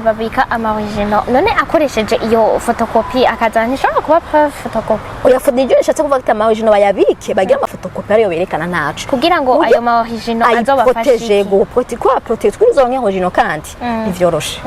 B: babika ama original, none akoresheje iyo photocopie akazana, ntishobora kuba preuve photocopie?
A: Oya, nivyo nishatse kuvuga ati ama original bayabike, bagire ama photocopie ariyo berekana ntaco.
B: Kugira ngo ayo ma original azobafashe
A: ayi protéger
B: iki?
A: Go ko protéger kuri izo original, kandi ntivyoroshe.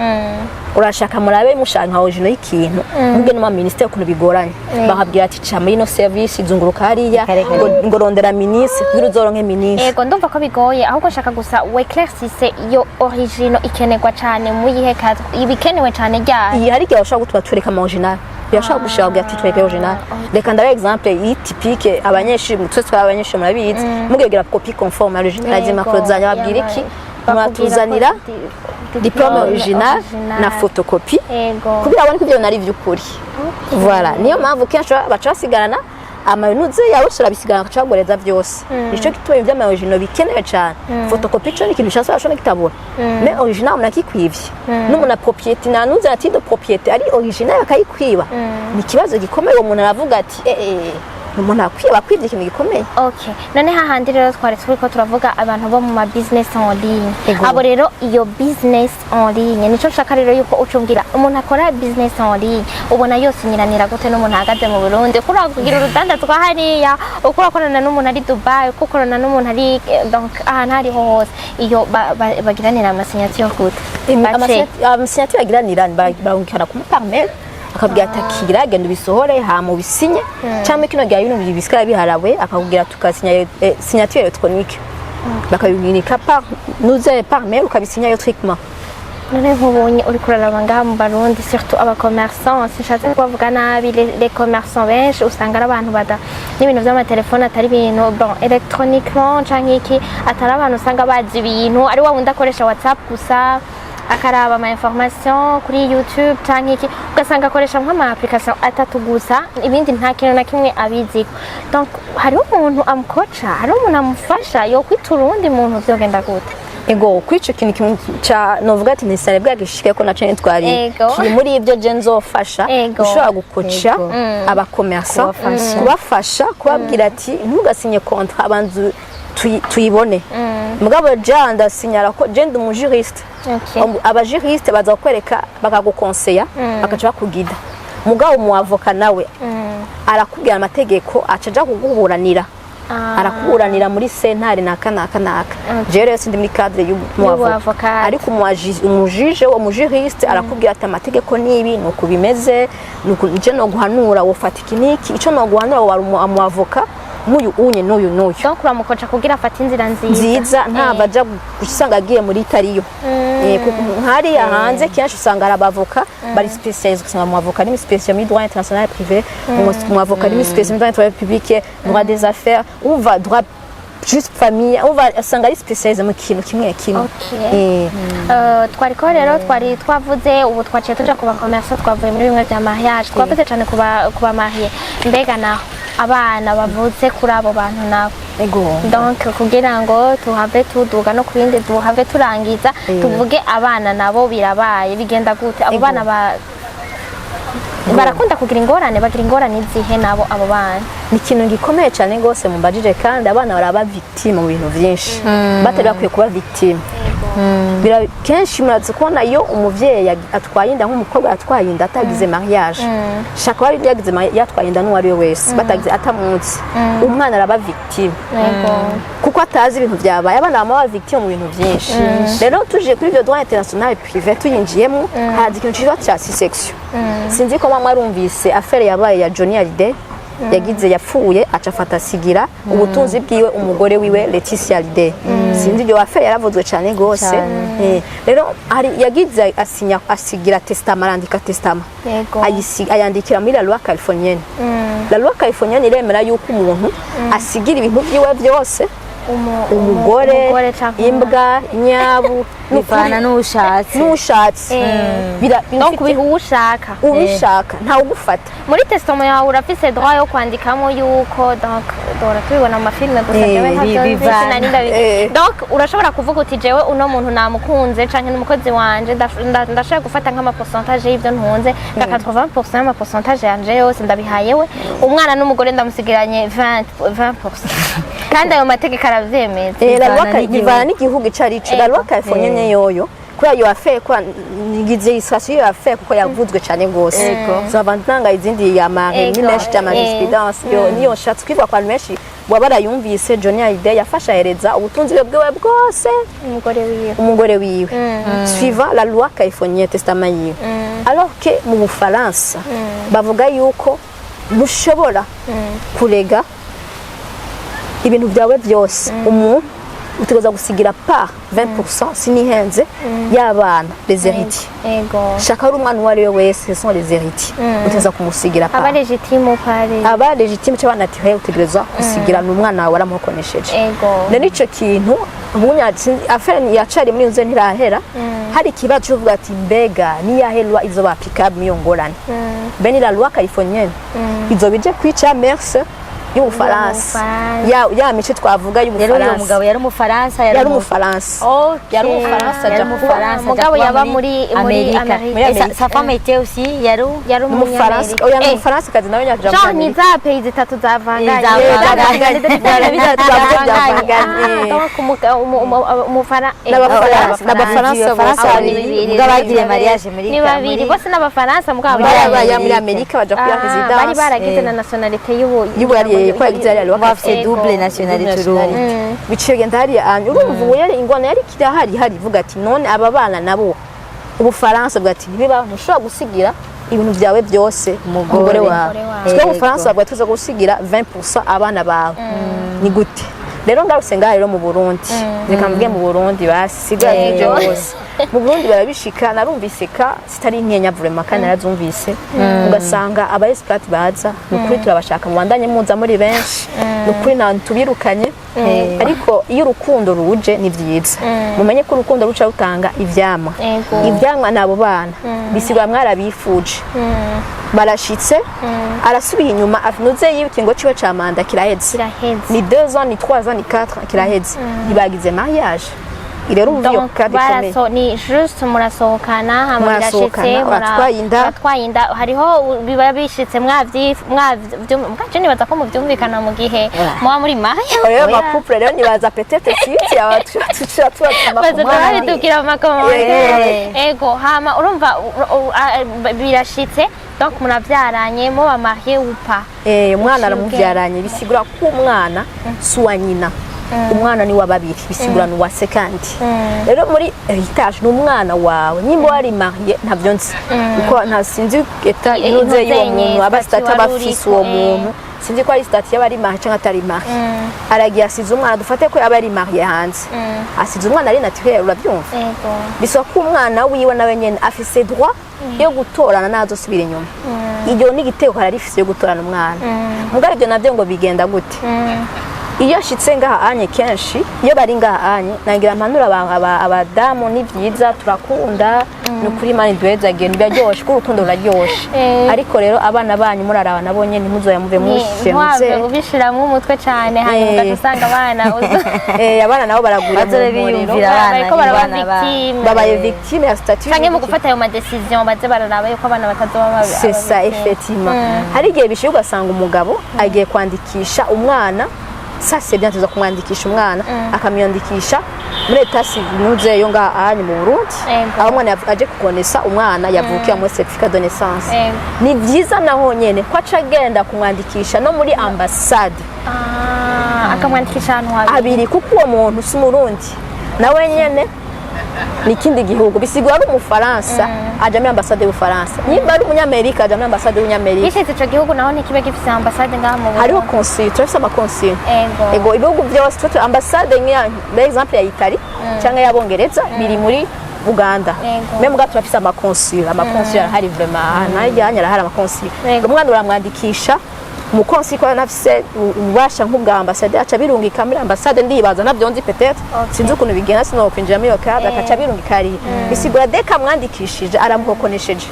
A: Urashaka murabe mushaka nka original y'ikintu, mubwe no ma ministère ukuntu bigoranye, bakabwira ati ca muri ino service, izunguruka hariya,
C: Kare kare.
A: ngo rondera ministre kugira uzoronke ministre.
B: Ego, ndumva ko bigoye. Ahubwo nshaka gusa weclaircisse iyo original ikenerwa cane mu yihe cadre, ibikenewe cane ryari?
A: Iyi hari igihe bashobora gutuma twereka ama original, birashobora gushaka kugira ati twereke original. Reka ndabe exemple iyi typique. Abanyeshuri twese twaba abanyeshuri, murabizi, mugiye copie conforme original z'impapuro zanyu, babwira iki? Muratuzanira diplôme original na photocopie kugira abone ko ibyo bintu ari iby'ukuri. Voilà, niyo mpamvu kenshi baca basigarana amanuze yawe, urabisigarana, bagaca bagoreza byose. Nico gituma ibintu by'ama original bikenewe cyane. Photocopie cyo ni ikintu gishobora bashobora kitabura, mais original umuntu akikwivye n'umuntu a propriété nanuze na titre de propriété ari original akayikwiba, ni ikibazo gikomeye. Uwo muntu aravuga ati eh eh, umuntu akwiba akwivye ikintu gikomeye.
B: Okay, none hahandi rero twari turiko turavuga abantu bo mu ma business en ligne.
A: Ego.
B: Abo rero iyo business en ligne, nico nshaka rero yuko ucumbwira umuntu akora business en ligne ubona yose nyiranira gute n'umuntu ahagaze mu Burundi? Kuri kugira urudandazwa hariya, uko urakorana n'umuntu ari Dubai, uko ukorana n'umuntu ari donc ahantu hariho hose, iyo bagiranira ama signature gute? Bace.
A: Ama signature bagiranira, barungikana ku par mail, akabwira ati akira, genda ubisohore hama ubisinye, cyangwa kino gihe ibintu bisigaye biharawe, akakubwira tukasinya signature électronique, bakabibwinika par nuze par mail, ukabisinya électroniquement.
B: None nk'ubonye uriko uraraba ngaha mu Barundi, surtout aba commerçants, sinshatse kubavuga nabi, les commerçants benshi usanga ari abantu bada n'ibintu vy'amatelefone, atari ibintu bon électroniquement canke iki, atari abantu usanga bazi ibintu, ari wa wundi akoresha WhatsApp gusa, akaraba ama information kuri YouTube canke iki, ugasanga akoresha nk'ama application atatu gusa, ibindi nta kintu na kimwe abiziko. Donc hariho umuntu amukoca, hariho umuntu amufasha, yo kwitura uwundi muntu, vyogenda gute?
A: Ego, kuri ico kintu kimwe ca novuga ati ntisare bwagishike ko naco ntitwari kiri muri ibyo je nzofasha. Ushobora gukoca aba commerçants, kubafasha, kubabwira ati ntugasinye contrat, abanzu tuyibone. Mugabo ja ndasinyara ko je ndi umujuriste. Aba juriste baza kukwereka, bakagukonseya, bakaca bakugida. Mugabo umu avocat nawe arakubwira amategeko, aca aja kuguburanira, arakuburanira muri sentare naka naka naka. Jewe rero sindi muri cadre y'umu
B: avocat.
A: Ariko umujije, umujuriste arakubwira ati amategeko nibi, nuku bimeze, nuku je no guhanura wofata iki niki, ico no guhanura wari umu avocat n'uyu unye n'uyu n'uyu.
B: Donc uramukoca kugira afate inzira nziza.
A: Nziza, ntabwo aja gusanga agiye muri itariyo. Kuko nk'hariya hanze kenshi usanga ari abavoka bari spécialisé, usanga mu avocat ari spécialisé muri droit international privé, mu avocat ari spécialisé muri droit international public, droit des affaires, umva, droit juste famille, umva, usanga ari spécialisé mu kintu kimwe kimwe.
B: Twariko rero twari twavuze, ubu twaciye tuja ku ba commerçants, twavuye muri bimwe vya mariage, twavuze cyane ku ba mariés. Mbega naho abana bavutse kuri abo bantu nabo? Donc kugira ngo tuhave tuduga no ku bindi, tuhave turangiza tuvuge abana nabo birabaye, bigenda gute abo bana barakunda kugira ingorane, bagira ingorane izihe nabo abo bana?
A: Ni ikintu gikomeye cyane rwose mumbajije, kandi abana baraba victime mu bintu byinshi batari bakwiye kuba victime. Kenshi murazi kubona iyo umuvyeyi atwaye inda, nk'umukobwa atwaye inda atagize mariage, shaka wari yagize yatwaye inda n'uwo ari we wese batagize atamunsi, umwana araba victime kuko atazi ibintu byabaye. Abana bama baba victime mu bintu byinshi. Rero tuje kuri ibyo droit international privé, tuyinjiyemo, haza ikintu cyitwa cya succession. Sinzi ko mama arumvise affaire yabaye ya Johnny Hallyday, yagize yapfuye aca afata asigira ubutunzi bwiwe umugore wiwe Laetitia Hallyday. Sinzi, ibyo affaire yaravuzwe cyane gose. Rero hari yagize asinya asigira testament, arandika testament, ayandikira muri la loi californienne. La loi californienne iremera yuko umuntu asigira ibintu byiwe byose umugore,
B: umugore canke
A: imbwa, inyabu.
C: Bivana n'ushatse.
A: N'ushatse.
B: Donc biha uwo ushaka.
A: Ubishaka, ntawe ugufata.
B: Muri testament yawe urafise droit yo kwandikamo yuko, donc dora tubibona mu mafilme gusa, jewe ntavyo nzi,
C: bivana.
B: sinari ndabizi. Donc urashobora kuvuga uti jewe uno muntu namukunze canke n'umukozi wanje, ndashobora gufata nk'ama pourcentage y'ivyo ntunze, nka 80% y'ama pourcentage yanje yose ndabihaye we, umwana n'umugore ndamusigiranye 20 20%, kandi ayo mategeko aravyemeza.
A: La loi
C: Bivana n'igihugu.
A: Bivana n'igihugu ico ari co. La loi californienne yoyo, kubera iyo affaire, kubera ngize illustration y'iyo affaire kuko yavuzwe cyane rwose, so abantu ntanga izindi ya mari ni menshi cyane, jurisprudence yo niyo nshatse kwivuga ku bantu benshi baba barayumvise. Johnny Hallyday yafashe ahereza ubutunzi bwe bwiwe bwose
B: umugore wiwe.
A: Umugore wiwe, suivant la loi californienne, testament yiwe, alors que mu Bufaransa bavuga yuko ntushobora kurega ibintu byawe byose umuntu, utegereza gusigira part 20%, sinihenze, y'abana, les héritiers. Shaka ari umwana uwo ari we wese, ce sont les héritiers, utegereza kumusigira
B: aba
A: part.
B: légitime ou pas
A: Aba légitime cyangwa naturel, utegereza kusigira, ni umwana wawe waramukonesheje. Rero icyo kintu affaire yacari muri nzo ntirahera, hari ikibazo cyo kuvuga ati mbega niyahe loi izoba applicable muri iyo ngorane? Bene la loi californienne izoba ije kwica mœurs y'Ubufaransa,
B: Y'Ubufaransa.
A: ya mico twavuga
C: Rero uyo
A: y'Ubufaransa.
C: mugabo yari Umufaransa?
A: Yari Umufaransa. Yari Umufaransa,
C: Yari
A: aja kuba
C: Umufaransa, aja
B: Mugabo
C: kuba
B: yaba muri
C: Amerika.
B: Amerika.
A: Muri
C: Et
A: Amerika.
C: sa femme était aussi yari
B: Yari
A: Umufaransa.
B: umunyamerika.
A: Oya, ni Umufaransa kazi nawe nyaja.
B: Genre ni za pays zitatu zavanganye.
C: Zavanganye.
A: Zavanganye.
B: Ah, donc
A: N'Abafaransa, n'Abafaransa bose.
C: Babiri. Mugabo bagiriye mariage muri
B: Ni babiri bose n'Abafaransa, mugabo
C: Muri
A: bari
C: Amerika.
A: muri Amerika baja kuya
B: Ah,
A: résidence.
B: bari baragize na nationalité y'ubu
A: Y'ubu ko yagize hariya loi.
C: Bafise double nationalité urumva.
A: Biciye genda hariya hanyuma urumva ubu yari ingwano yari kirahari, hari ivuga ati none aba bana nabo, Ubufaransa bwa ati ntibibaho, ntushobora gusigira ibintu byawe byose umugore wawe.
B: Umugore wawe.
A: Twe Ubufaransa bwa tuza gusigira 20% abana bawe, ni gute? Rero ngarutse ngaha rero mu Burundi, reka mvuge mu Burundi, basi sigaye ibyo bose mu Burundi barabishika. Narumvise ka zitari nkenya vraiment, kandi narazumvise, ugasanga aba expat baza: "Ni ukuri turabashaka, mubandanye muza muri benshi, ni ukuri nta tubirukanye." Ariko iyo urukundo ruje ni byiza, mumenye ko urukundo ruca rutanga ivyamwa. Ivyamwa ni abo bana, bisigura mwarabifuje, barashitse, arasubiye inyuma, anuze y'ikingo ciwe ca mandat kiraheze.
B: Kiraheze.
A: Ni 2 ans, ni 3 ans, ni 4 ans, kiraheze, ntibagize mariage. Rero umva iyo
B: Donc,
A: cas bikomeye.
B: ni juste murasohokana, hama birashitse.
A: Murasohokana, uratwaye inda.
B: Uratwaye inda. Hariho biba bishitse mwavyo nibaza ko muvyumvikana mu gihe muba muri marié.
A: Rero ama couple rero nibaza peut-être siti aba tuca tubatuma.
B: Baza babitubwira mu ma commentaires. Ego, hama urumva birashitse, donc muravyaranye, muba marié ou pas.
A: Umwana aramuvyaranye, bisigura ko umwana si uwa nyina, umwana ni wa babiri, bisigura ni uwa se. Kandi rero muri héritage ni umwana wawe nimba wari marié. Ntabyo nzi kuko nta sinzi état inuze y'uwo
B: intuzenye,
A: muntu aba
B: statut
A: statut aba
B: wari
A: afise uwo
B: uriko,
A: muntu. Sinzi ko ari statut y'aba ari marié cyangwa atari marié. Aragiye asize umwana, dufate ko yaba ari marié hanze, asize umwana ari naturel, urabyumva?
B: Ego.
A: Bisaba ko umwana wiwe nawe nyene afise droit yo gutorana n'azosubira inyuma. Iyo ni igitego ararifise yo gutorana umwana. Mugabo ibyo navyo ngo bigenda gute? Iyo nshitse ngaha anye, kenshi iyo bari ngaha anye, nangira mpanura abadamu: ni byiza, turakunda, ni ukuri, Imana iduhezagire, biraryoshe kuko urukundo ruraryoshe. Ariko rero abana banyu muraraba nabo nyene, ntimuzoya muve mushe
B: Ntiwave
A: muze
B: ubishiramwo umutwe cane, hanyuma ugaca usanga abana
A: Abana nabo baragwira mu
C: Bazobe
A: muriro.
C: biyumvira abana
B: bariko
C: ni
B: baraba
C: abana ba-
B: victime.
A: Babaye victime ya statut.
B: Canke mu gufata ayo ma décision baze bararaba yuko abana batazoba
A: C'est ça.
B: aba victime.
A: Effectivement, hari igihe bishyira ugasanga umugabo agiye kwandikisha umwana. Ça c'est bien, tuza kumwandikisha umwana, akamwandikisha muri état civil yo ngaha hanyu mu Burundi, aho umwana aje kukonesa umwana yavukiye muri certificat de naissance. Ni byiza naho nyene ko aca agenda kumwandikisha no muri ambassade.
B: Ah, akamwandikisha ahantu habiri.
A: Abiri, kuko uwo muntu si umurundi, nawe nyene ni ikindi gihugu. Bisigura ari umufaransa aja muri ambasade y'Ubufaransa, nimba ari umunyamerika aja muri ambasade y'Umunyamerika.
B: Bishitse ico gihugu naho ntikibe gifise ambasade ngaha mu Burundi?
A: Hariho consul, turafise ama consul. Ego, ibihugu byose tuba ambasade, nk'iya par exemple ya Italie cyangwa y'Abongereza biri muri Uganda. Même muga turafise ama consul, ama consul arahari vraiment, ahantu hirya arahari ama consul. Umwana uramwandikisha umu consul ko anafise ububasha nk'ubwa ambasade, aca birungika muri ambasade. Ndibaza, navyo nzi peut-être, sinzi ukuntu bigenda, sinokwinjira muri iyo cadre. Akaca birungika hariya, bisigura dès que amwandikishije aramuhokonesheje.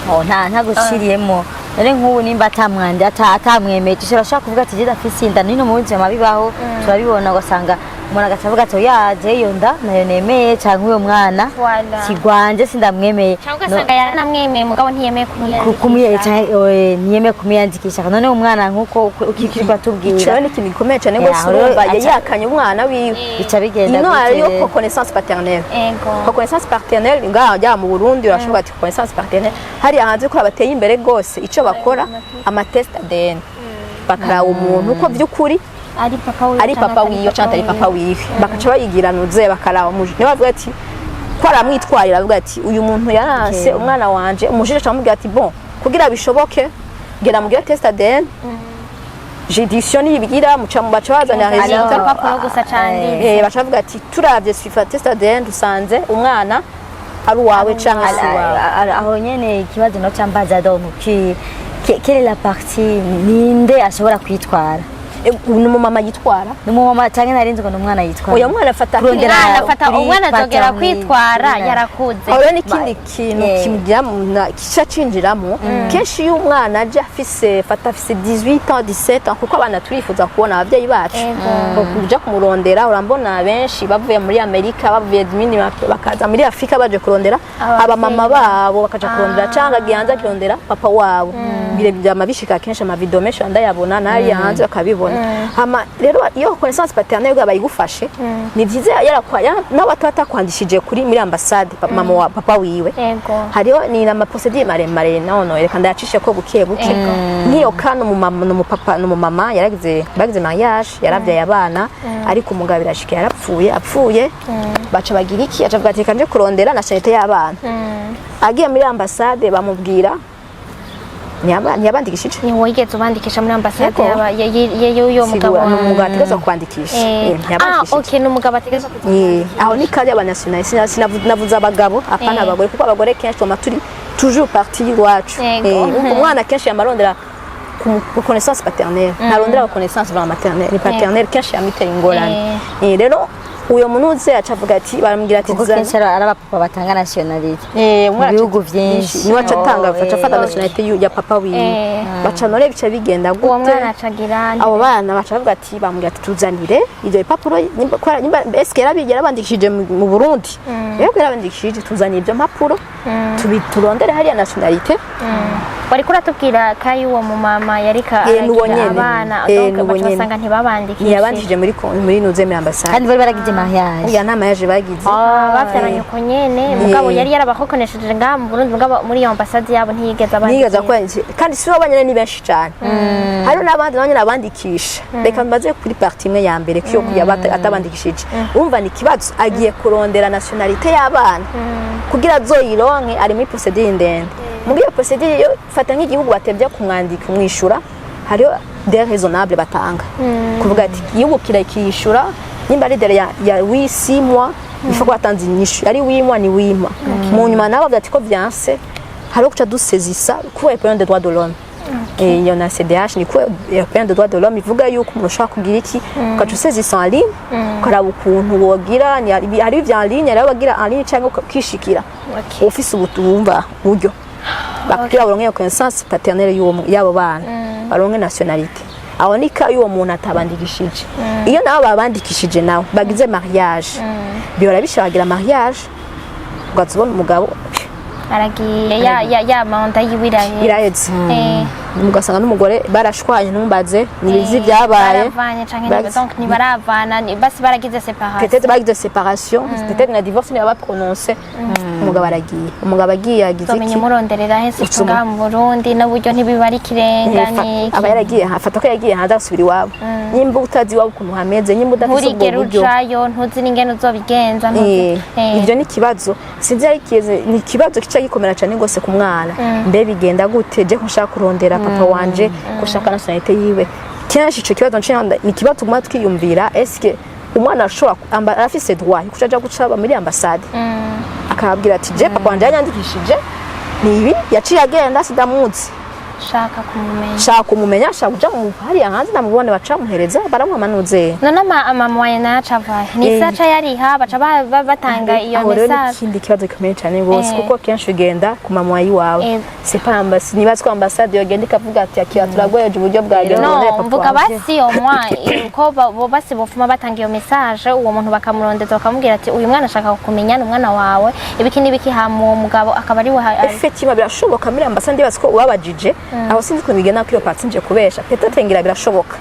C: Oh, nta guciriyemo. None nk'ubu nimba atamwandi atamwemeje, ushobora kuvuga ati: "Jye afise inda nino." Mu buzima bibaho, turabibona, ugasanga umuntu agaca avuga ati: "Oya, iyo nda nayo nemeye, canke uyo mwana
B: Voilà.
C: sigwanje, sindamwemeye."
B: Cyangwa ugasanga yaranamwemeye mugabo ntiyemeye kumwiyandikisha.
C: Ntiyemeye kumwiyandikisha. None umwana nk'uko ukikirwa
A: Ico
C: tubwira
A: rero ni ikintu gikomeye cyane rwose.
C: Rero
A: Urumva yayakanye umwana wiwe.
C: Bica bigenda
A: Ino
C: gute
A: hariyo
C: rero?
A: Reconnaissance paternelle. Reconnaissance paternelle ngaha njya mu Burundi urashobora ati reconnaissance paternelle, hariya hanze ko bateye imbere rwose, icyo bakora ama test ADN, bakaraba umuntu ko by'ukuri
B: ari papa wiwe
A: ari
B: canke
A: papa
B: atari
A: wiwe cyangwa atari papa wiwe, bakaca bayigira nuze bakaraba niba bavuga ati ko aramwitwarira, avuga ati: "Uyu muntu yaranse umwana wanje." Umu juge amubwira ati: "Bon, kugira bishoboke gera mugire test ADN." Judiciaire nibigira muca mu baca bazana résultat.
B: Urupapuro gusa canditse.
A: Baca bavuga ati: "Turavye suiva test ADN dusanze umwana ari uwawe canke si uwawe."
C: Aho nyene ikibazo no cambaza, donc quelle est la partie, ninde ashobora kwitwara?
A: Ni umumama yitwara.
C: Ni umumama canke narinzi ngo ni umwana yitwara?
A: Oya, umwana afata
C: Kurondera
B: Umwana afata
C: kuri
B: umwana azogera
C: paternité,
B: kwitwara
C: kuri
B: yarakuze.
A: Aho rero n'ikindi kintu kimugira kica cinjiramo kenshi, iyo umwana aje afise, fata afise 18 ans, 17 ans, kuko abana turifuza kubona ababyeyi bacu. Kuja kumurondera, urambona benshi bavuye muri Amerika, bavuye ibindi, bakaza muri Afrika baje kurondera
B: Abavyeyi.
A: Abamama babo, bakaja kurondera canke agiye hanze akirondera papa wabo. Bire byama bishika kenshi, ama vidéo menshi ndayabona n'ariya hanze bakabibona. Hama rero iyo reconnaissance paternelle bayigufashe, ni byiza nawe atakwandishije kuri muri ambassade mama wa papa wiwe. Hariho ni ama procédure maremare, nono reka ndayacishe ko buke buke. Nk'iyo kano umumama n'umupapa n'umumama yaragize, bagize mariage, yaravyaye abana, ariko umugabo birashika yarapfuye. Apfuye baca bagira iki? Aca avuga ati: "Reka nje kurondera nationalité y'abana." Agiye muri ambassade bamubwira Ntiyabandikishije.
B: Ni wigeze ubandikisha muri ambasade?
A: Yego.
B: Y'uyo mugabo?
A: Sigura, ni umugabo ategerezwa kwandikisha.
B: Ah,
A: Ntiyabandikishije.
B: okay, ni umugabo ategerezwa kuza.
A: Aho ni kari y'abanationaliste. Navuze abagabo, apana abagore, kuko abagore kenshi tuma turi toujours partie y'iwacu. Umwana kenshi yamarondera ku reconnaissance paternelle, ntarondera reconnaissance vraiment maternelle, ni paternelle kenshi yamitera ingorane. Rero uyo muntu uze aca avuga ati, baramubwira ati
C: Kuko
A: zana.
C: kenshi ari abapapa batanga nationalité
A: Umwana
C: mu bihugu vyinshi.
A: Niwe aca atanga,
C: Oh,
A: aca afata nationalité ya papa wiwe. Baca none bica bigenda
B: Uwo
A: gute?
B: mwana acagira?
A: Abo bana baca bavuga ati, bamubwira ati tuzanire ibyo bipapuro, nimba eske yarabandikishije mu Burundi, yego yarabandikishije, tuzanire ibyo mpapuro turondere hariya nationalité.
B: Wariko uratubwira ko ari uwo mumama yarika
A: Nuwo
B: aragira
A: nyene.
B: abana, donc
A: Nuwo
B: baca
A: nyene.
B: basanga ntibabandikishije.
A: Ntiyabandikishije muri nuze, muri ambasade.
C: Kandi bari baragize mariage.
A: Uriya nama yaje bagize.
B: Ah, bavyaranye uko nyene, mugabo yari yarabahokonesheje ngaha mu Burundi, mugabo muri iyo ambasade yabo ntiyigeze
A: Nigeze
B: abandikisha.
A: Kwandikisha kandi si bo banyene, ni benshi cyane, hariho n'abandi nabo nyene abandikisha. Reka mbaze kuri partie imwe ya mbere ko atabandikishije, urumva ni ikibazo, agiye kurondera nationalité y'abana kugira azoyironke, ari muri procédure ndende. Muri iyo procédure yo fata nk'igihugu batevye kumwandika kumwishura, hariho délai raisonnable batanga, kuvuga ati igihugu kirakiyishura nimba ari délai ya 8 6 mois, il faut ko batanze inyishu ari 8 mois, ni 8 mois. Mu nyuma nabo bavuga ati ko vyanse, hariho kuca dusezisa Cour européenne des droits de l'homme. Iyo na CDH ni Cour européenne des droits de l'homme, ivuga yuko umuntu ushobora kugira iki, ukaca usezisa en ligne, ukaraba ukuntu wogira hari ivya en ligne, hariho abagira en ligne cyangwa ukishikira ufise ubutumva buryo bakubwira baronke iyo connaissance paternelle y'abo bana, baronke nationalité. Aho ni ka y'uwo muntu atabandikishije. Iyo nabo babandikishije, nawe bagize mariage, bihora bishagira mariage, ugaza ubona umugabo
B: Aragiye, ya mandat yiwe iraheze.
A: Iraheze, ugasanga n'umugore barashwanye, ntumbaze nibizi ibyabaye.
B: Baravanye canke donc ntibaravana, basi baragize séparation.
A: Peut-être bagize séparation, peut-être na divorce niba baprononce. Umugabo aragiye, umugabo agiye yagize
B: Uzomenya
A: iki?
B: umuronderera hese? Ngaha mu Burundi n'uburyo ntibiba ari ikirenga. Ni
A: Aba yaragiye, afata ko yagiye hanze, agasubira iwabo. Nimba utazi iwabo ukuntu hameze, nimba udafise ubwo
B: Nturigera
A: buryo,
B: ujayo, ntuzi n'ingene uzobigenza, ntuzi.
A: Ivyo ni ikibazo, sinzi ari ikibazo, ni ikibazo kica gikomera cyane rwose ku mwana. Mbe bigenda gute je ko nshaka kurondera papa wanje, ko nshaka nationalité yiwe? Kenshi ico kibazo ni ikibazo tuguma twiyumvira: eske umwana ashobora arafise droit yo kuca aja guca muri ambasade akababwira ati je papa wanje yanyandikishije, ni ibi, yaciye agenda, sidamuzi,
B: Shaka kumumenya.
A: Shaka kumumenya, shaka kuja mu hariya hanze ndamubone? Bacamuhereza, baramuhamanuze.
B: None ama moyens nayo acavahe? Ni isaca yariha, baca batanga iyo
A: Aho rero ni
B: message.
A: ikindi kibazo gikomeye cyane rwose, kuko kenshi ugenda ku ma moyens iwawe. C'est pas ambassade, niba ko ambassade yogenda ikavuga ati akira, turagoyeje uburyo bwagenda,
B: No,
A: urondere papa
B: mvuga
A: wawe.
B: basi yo mwa ko bo basi bofuma batanga iyo message, uwo muntu bakamurondeza, bakamubwira ati uyu mwana ashaka kukumenya, ni umwana wawe, ibiki n'ibiki, hama uwo mugabo akaba ari we
A: Effectivement birashoboka muri ambassade, ndibaza ko ubabajije aho, sinzi ukuntu bigenda kuri iyo partie, nje kubesha, peut-être ngira birashoboka.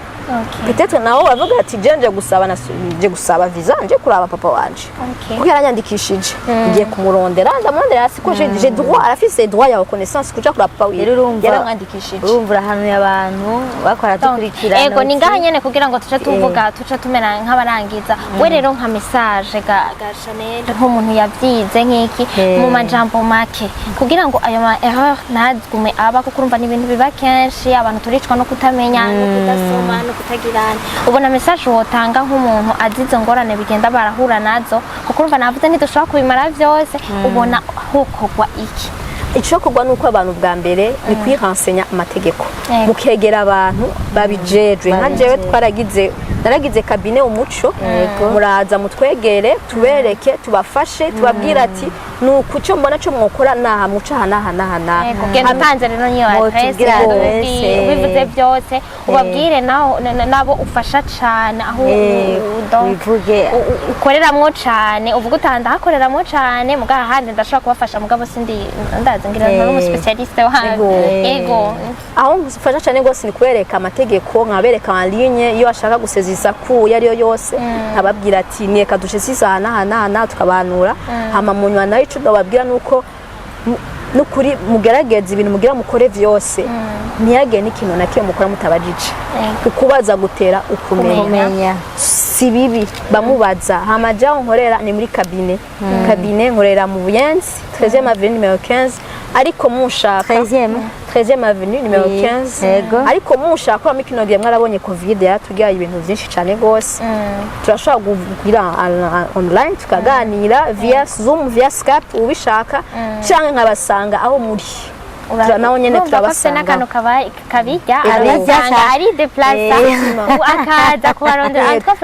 A: Peut-être nawe bavuga ati je nje gusaba nje gusaba visa, nje kuraba papa wanje, kuko yaranyandikishije, ngiye kumurondera, ndamurondera hasi ko j'ai droit, arafise droit ya reconnaissance kuja kuraba papa wiwe,
C: Rero urumva
A: yaramwandikishije.
C: Urumva urahanuye abantu bakora dukurikirana.
B: Ego, ni ngaha nyene kugira ngo tuce tuvuga, tuce tumera nk'abarangiza. We rero nka message ga Chanel, nk'umuntu yavyize nk'iki, mu majambo make, kugira ngo ayo ma erreur ntagume aba, kuko urumva ni ibintu biba kenshi, abantu turicwa no kutamenya no kudasoma no kutagirana. Ubona message wotanga nk'umuntu azi izo ngorane bigenda barahura nazo, kuko urumva navuze ntidushobora kubimara vyose, ubona hokorwa iki?
A: Icokorwa ni uko abantu bwa mbere ni kwirensenya amategeko, mukegera abantu babijejwe nka jewe. Twaragize, naragize cabinet Umuco, muraza mutwegere, tubereke, tubafashe, tubabwire ati nuku cyo mbona cyo mwokora, naha muca aha n'aha n'aha n'aha.
B: Yego, genda utanze rero niyo adresse.
C: Motubwire adresse.
B: Ubivuze byose, ubabwire naho nabo ufasha cane aho donc
C: wivuge.
B: Ukoreramwo cane, uvuga uti ndahakoreramwo cane, mugabo ahandi ndashobora kubafasha, mugabo sindi ndazi ngira ntari umu spécialiste wabyo. Yego.
A: Aho mfasha cyane rwose ni kubereka amategeko, nkabereka en ligne iyo ashaka gusezisa ku iyo ariyo yose, nkababwira ati neka dushesiza aha n'aha n'aha n'aha, tukabanura. Hama mu nyuma nayo ico ndababwira nuko nukuri mugerageze ibintu mugira mukore vyose, ntiyagire n'ikintu na kimwe mukora mutabajije. Ukubaza gutera ukumenya.
C: Kumenya.
A: Si bibi bamubaza. Hama jaho nkorera ni muri cabinet, cabinet nkorera mu Buyenzi, 13e avenue numéro 15, ariko munshaka
C: 13e?
A: 13e avenue numéro 15. Ariko mushaka ko kino gihe mwarabonye Covid yaratubwiye ibintu byinshi cyane gose, turashobora kugira online, tukaganira via Zoom, via Skype, ubishaka, canke nkabasanga aho muri. Naho nyene
B: Urumva ko afite
A: turabasanga.
B: N'akantu kabijya
C: Abijya
B: arasanga ari déplaça akaza kubarondera. En tout cas,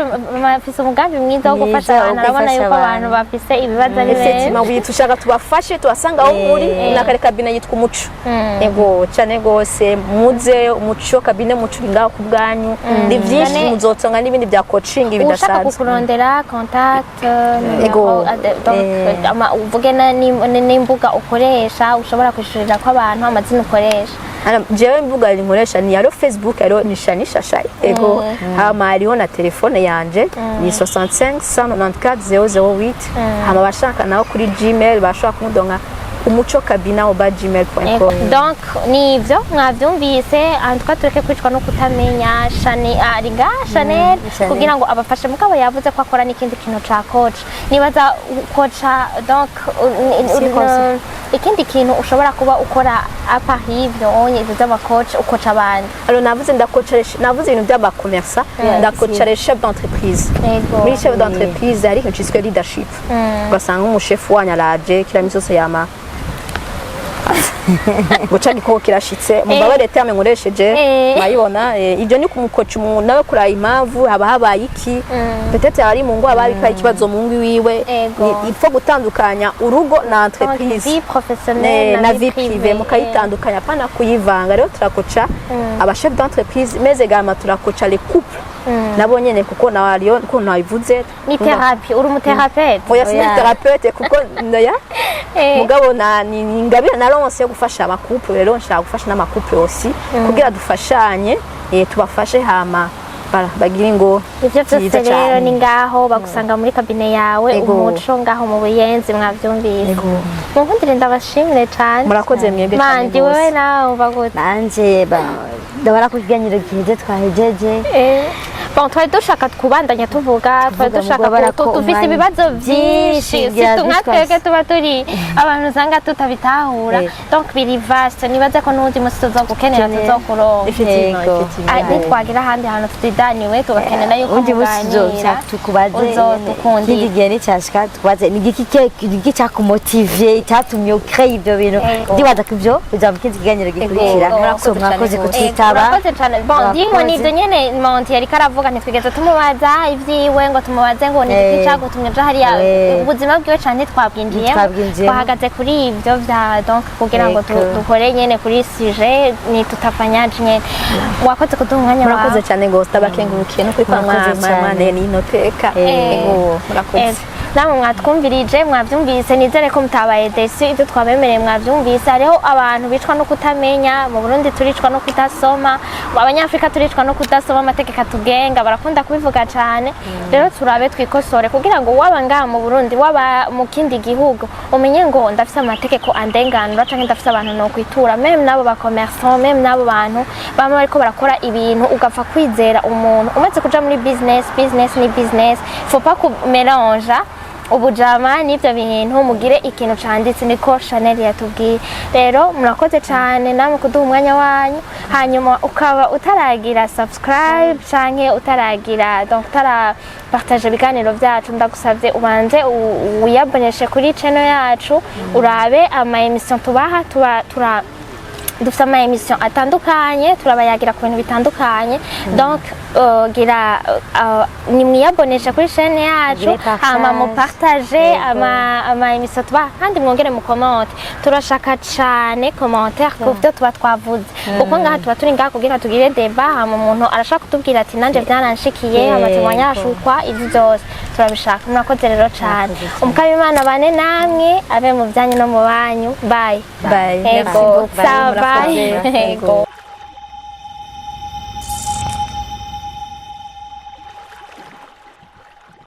B: afise umugambi mwiza wo gufasha
C: Mwiza wo
B: abantu. Arabona
C: gufasha
B: yuko abantu
C: abantu.
B: bafise ibibazo ari benshi.
A: Effectivement, oui, tushaka tubafashe, tubasanga aho muri. Nakare cabinet yitwa Umuco. Ego cyane gose, muze Umuco, cabinet Umuco uri ngaho ku bwanyu. Ni byinshi muzotanga n'ibindi bya coaching
B: Ushaka
A: bidasanzwe.
B: kukurondera, contact, numéro, donc, uvuge n'imbuga ukoresha ushobora kwishurira ko abantu, amazina ukoresha.
A: Jewe imbuga nkoresha ni hariho Facebook, hariho ni Shani Shasha, ego. Hama hariho na telefone yanje ni 65 194 008. Hama bashaka naho kuri Gmail bashobora kumudonga umucokabina@gmail.com.
B: Donc nivyo mwavyumvise. En tout cas, tureke kwicwa no kutamenya. Shani ari nga Chanel
C: Chanel.
B: kugira ngo abafashe. Mugabo yavuze ko akora n'ikindi kintu ca coach, nibaza coacha. Donc
C: Si conseil.
B: ikindi kintu ushobora kuba ukora à part ivyo onye, ivyo vy'aba coach, ukoca abandi?
A: Alors navuze ndakoca, navuze ibintu by'aba commerçant, ndakoca les chefs d'entreprise. Muri chef d'entreprise hari ikintu cyiswe leadership. Ugasanga nk'umushefu wanyu araje kila misi yose yama guca gikoko kirashitse, mumbabarire terme nkoresheje. Murayibona, ibyo ni kumukoca umuntu nawe kuraba impamvu haba habaye iki. Peut-être ari mu ngo, haba hari ikibazo mu ngo iwiwe. Il faut gutandukanya urugo na
B: Donc,
A: entreprise.
B: vie professionnelle
A: na vie privée mukayitandukanya, apana kuyivanga. Rero turakoca aba chef d'entreprise, mais également turakoca les couples nabo nyene, kuko nawe ko nabivuze.
B: Ni thérapie, uri umu thérapeute?
A: Oya, si
C: Oya.
A: thérapeute, kuko ndoya mugabo na ni ingabire naronse yo gufasha ama couple. Rero nshaka gufasha n'ama couple aussi kugira dufashanye, tubafashe hama bagire ngo
B: Ivyo vyose
A: vyiza
B: rero
A: cane.
B: ni ngaho bagusanga muri cabinet yawe.
A: Ego.
B: Umuco ngaho mu Buyenzi, mwavyumvise. Munkundire ndabashimire cane.
A: Murakoze mwebwe cane
B: Mandi, wewe
A: gose.
B: nawe uba gute?
C: Nanje ndabona ko ikiganiro giheze, twahejeje.
B: Bon, twari dushaka kubandanya tuvuga, twari
C: Tuvuga,
B: dushaka
C: mugabo ko
B: dufise
C: umwanya
B: ibibazo vyinshi.
C: byinshi
B: Surtout nka
C: byadutwaye.
B: twebwe tuba turi abantu usanga tutabitahura. Donc biri vaste, nibaze ko n'uwundi musi tuzogukenera,
C: Kenera.
B: tuzokuronka.
A: Effectivement,
C: Yego.
A: effectivement.
B: Ah, nitwagira ahandi hantu tutidaniwe, tugakenera yuko
C: Undi musi
B: muganira,
C: tuzoza tukubaze.
B: uzodukundira.
C: Ikindi gihe nicyashika tukubaze ni igiki cyakumotivye, cyatumye ukreye ibyo bintu. Ndibaza ko ibyo bizaba mu kindi kiganiro gikurikira.
B: Ego.
C: So mwakoze
A: Murakoze.
C: kutwitaba.
B: Murakoze cyane. Bon, ndimo
C: Murakoze.
B: nivyo nyene Monti yariko aravuga, ntitwigeze tumubaza ivyiwe ngo tumubaze ngo ni igiki cagutumye uja hariya. Ubuzima bwiwe cane ntitwabwinjiyemo.
C: Ntitwabwinjiyemo.
B: Twahagaze kuri ivyo vya donc kugira ngo dukore nyene kuri sujet ni tutafanyaje nyene. Wakoze kuduha umwanya
A: Murakoze
B: wawe.
A: cyane gose, ndabakengurukiye no kuri kwa
C: Murakoze cyane.
A: mwana nino teka. Ego, murakoze.
B: Namwe mwatwumvirije, mwavyumvise, nizere ko mutabaye déçus. Ibyo twabemereye mwavyumvise. Hariho abantu bicwa no kutamenya. Mu Burundi turicwa no kudasoma, Abanyafrika turicwa no kudasoma amategeko atugenga, barakunda kubivuga cane. Rero turabe twikosore kugira ngo waba ngaha mu Burundi, waba mu kindi gihugu, umenye ngo ndafise amategeko andenganura canke ndafise abantu nokwitura, même n'abo ba commerçant, même n'abo bantu bama bariko barakora ibintu ugapfa kwizera umuntu umaze kuja muri business. Business ni business, faut pas ku mélanger ubujama n'ibyo bintu. Mugire ikintu canditse, niko Chanel yatubwiye. Rero murakoze cyane namwe kuduha umwanya wanyu. Hanyuma ukaba utaragira subscribe canke utaragira, donc utara partage ibiganiro byacu, ndagusabye ubanze wiyaboneshe kuri channel yacu, urabe ama émission tubaha. Tuba tura dufite ama émission atandukanye, turabayagira ku bintu bitandukanye. Donc gira ni mwiyabonesha kuri chaîne yacu.
C: Mugire partage.
B: Hama mu partage ama émission tubaha, kandi mwongere mu commente. Turashaka cane commentaire ku byo tuba twavuze, kuko ngaha tuba turi ngaha kugira tugire débat. Hama umuntu arashaka kutubwira ati nanje byaranshikiye, amatemwa yashukwa, ibyo byose turabishaka. Murakoze rero cane. Umukama Imana bane namwe, abe mu byanyu no mu banyu. Bye.
A: Bye.
B: Ego.
A: Merci beaucoup.
B: Sawa, bye.
A: Murakoze.
B: Ego.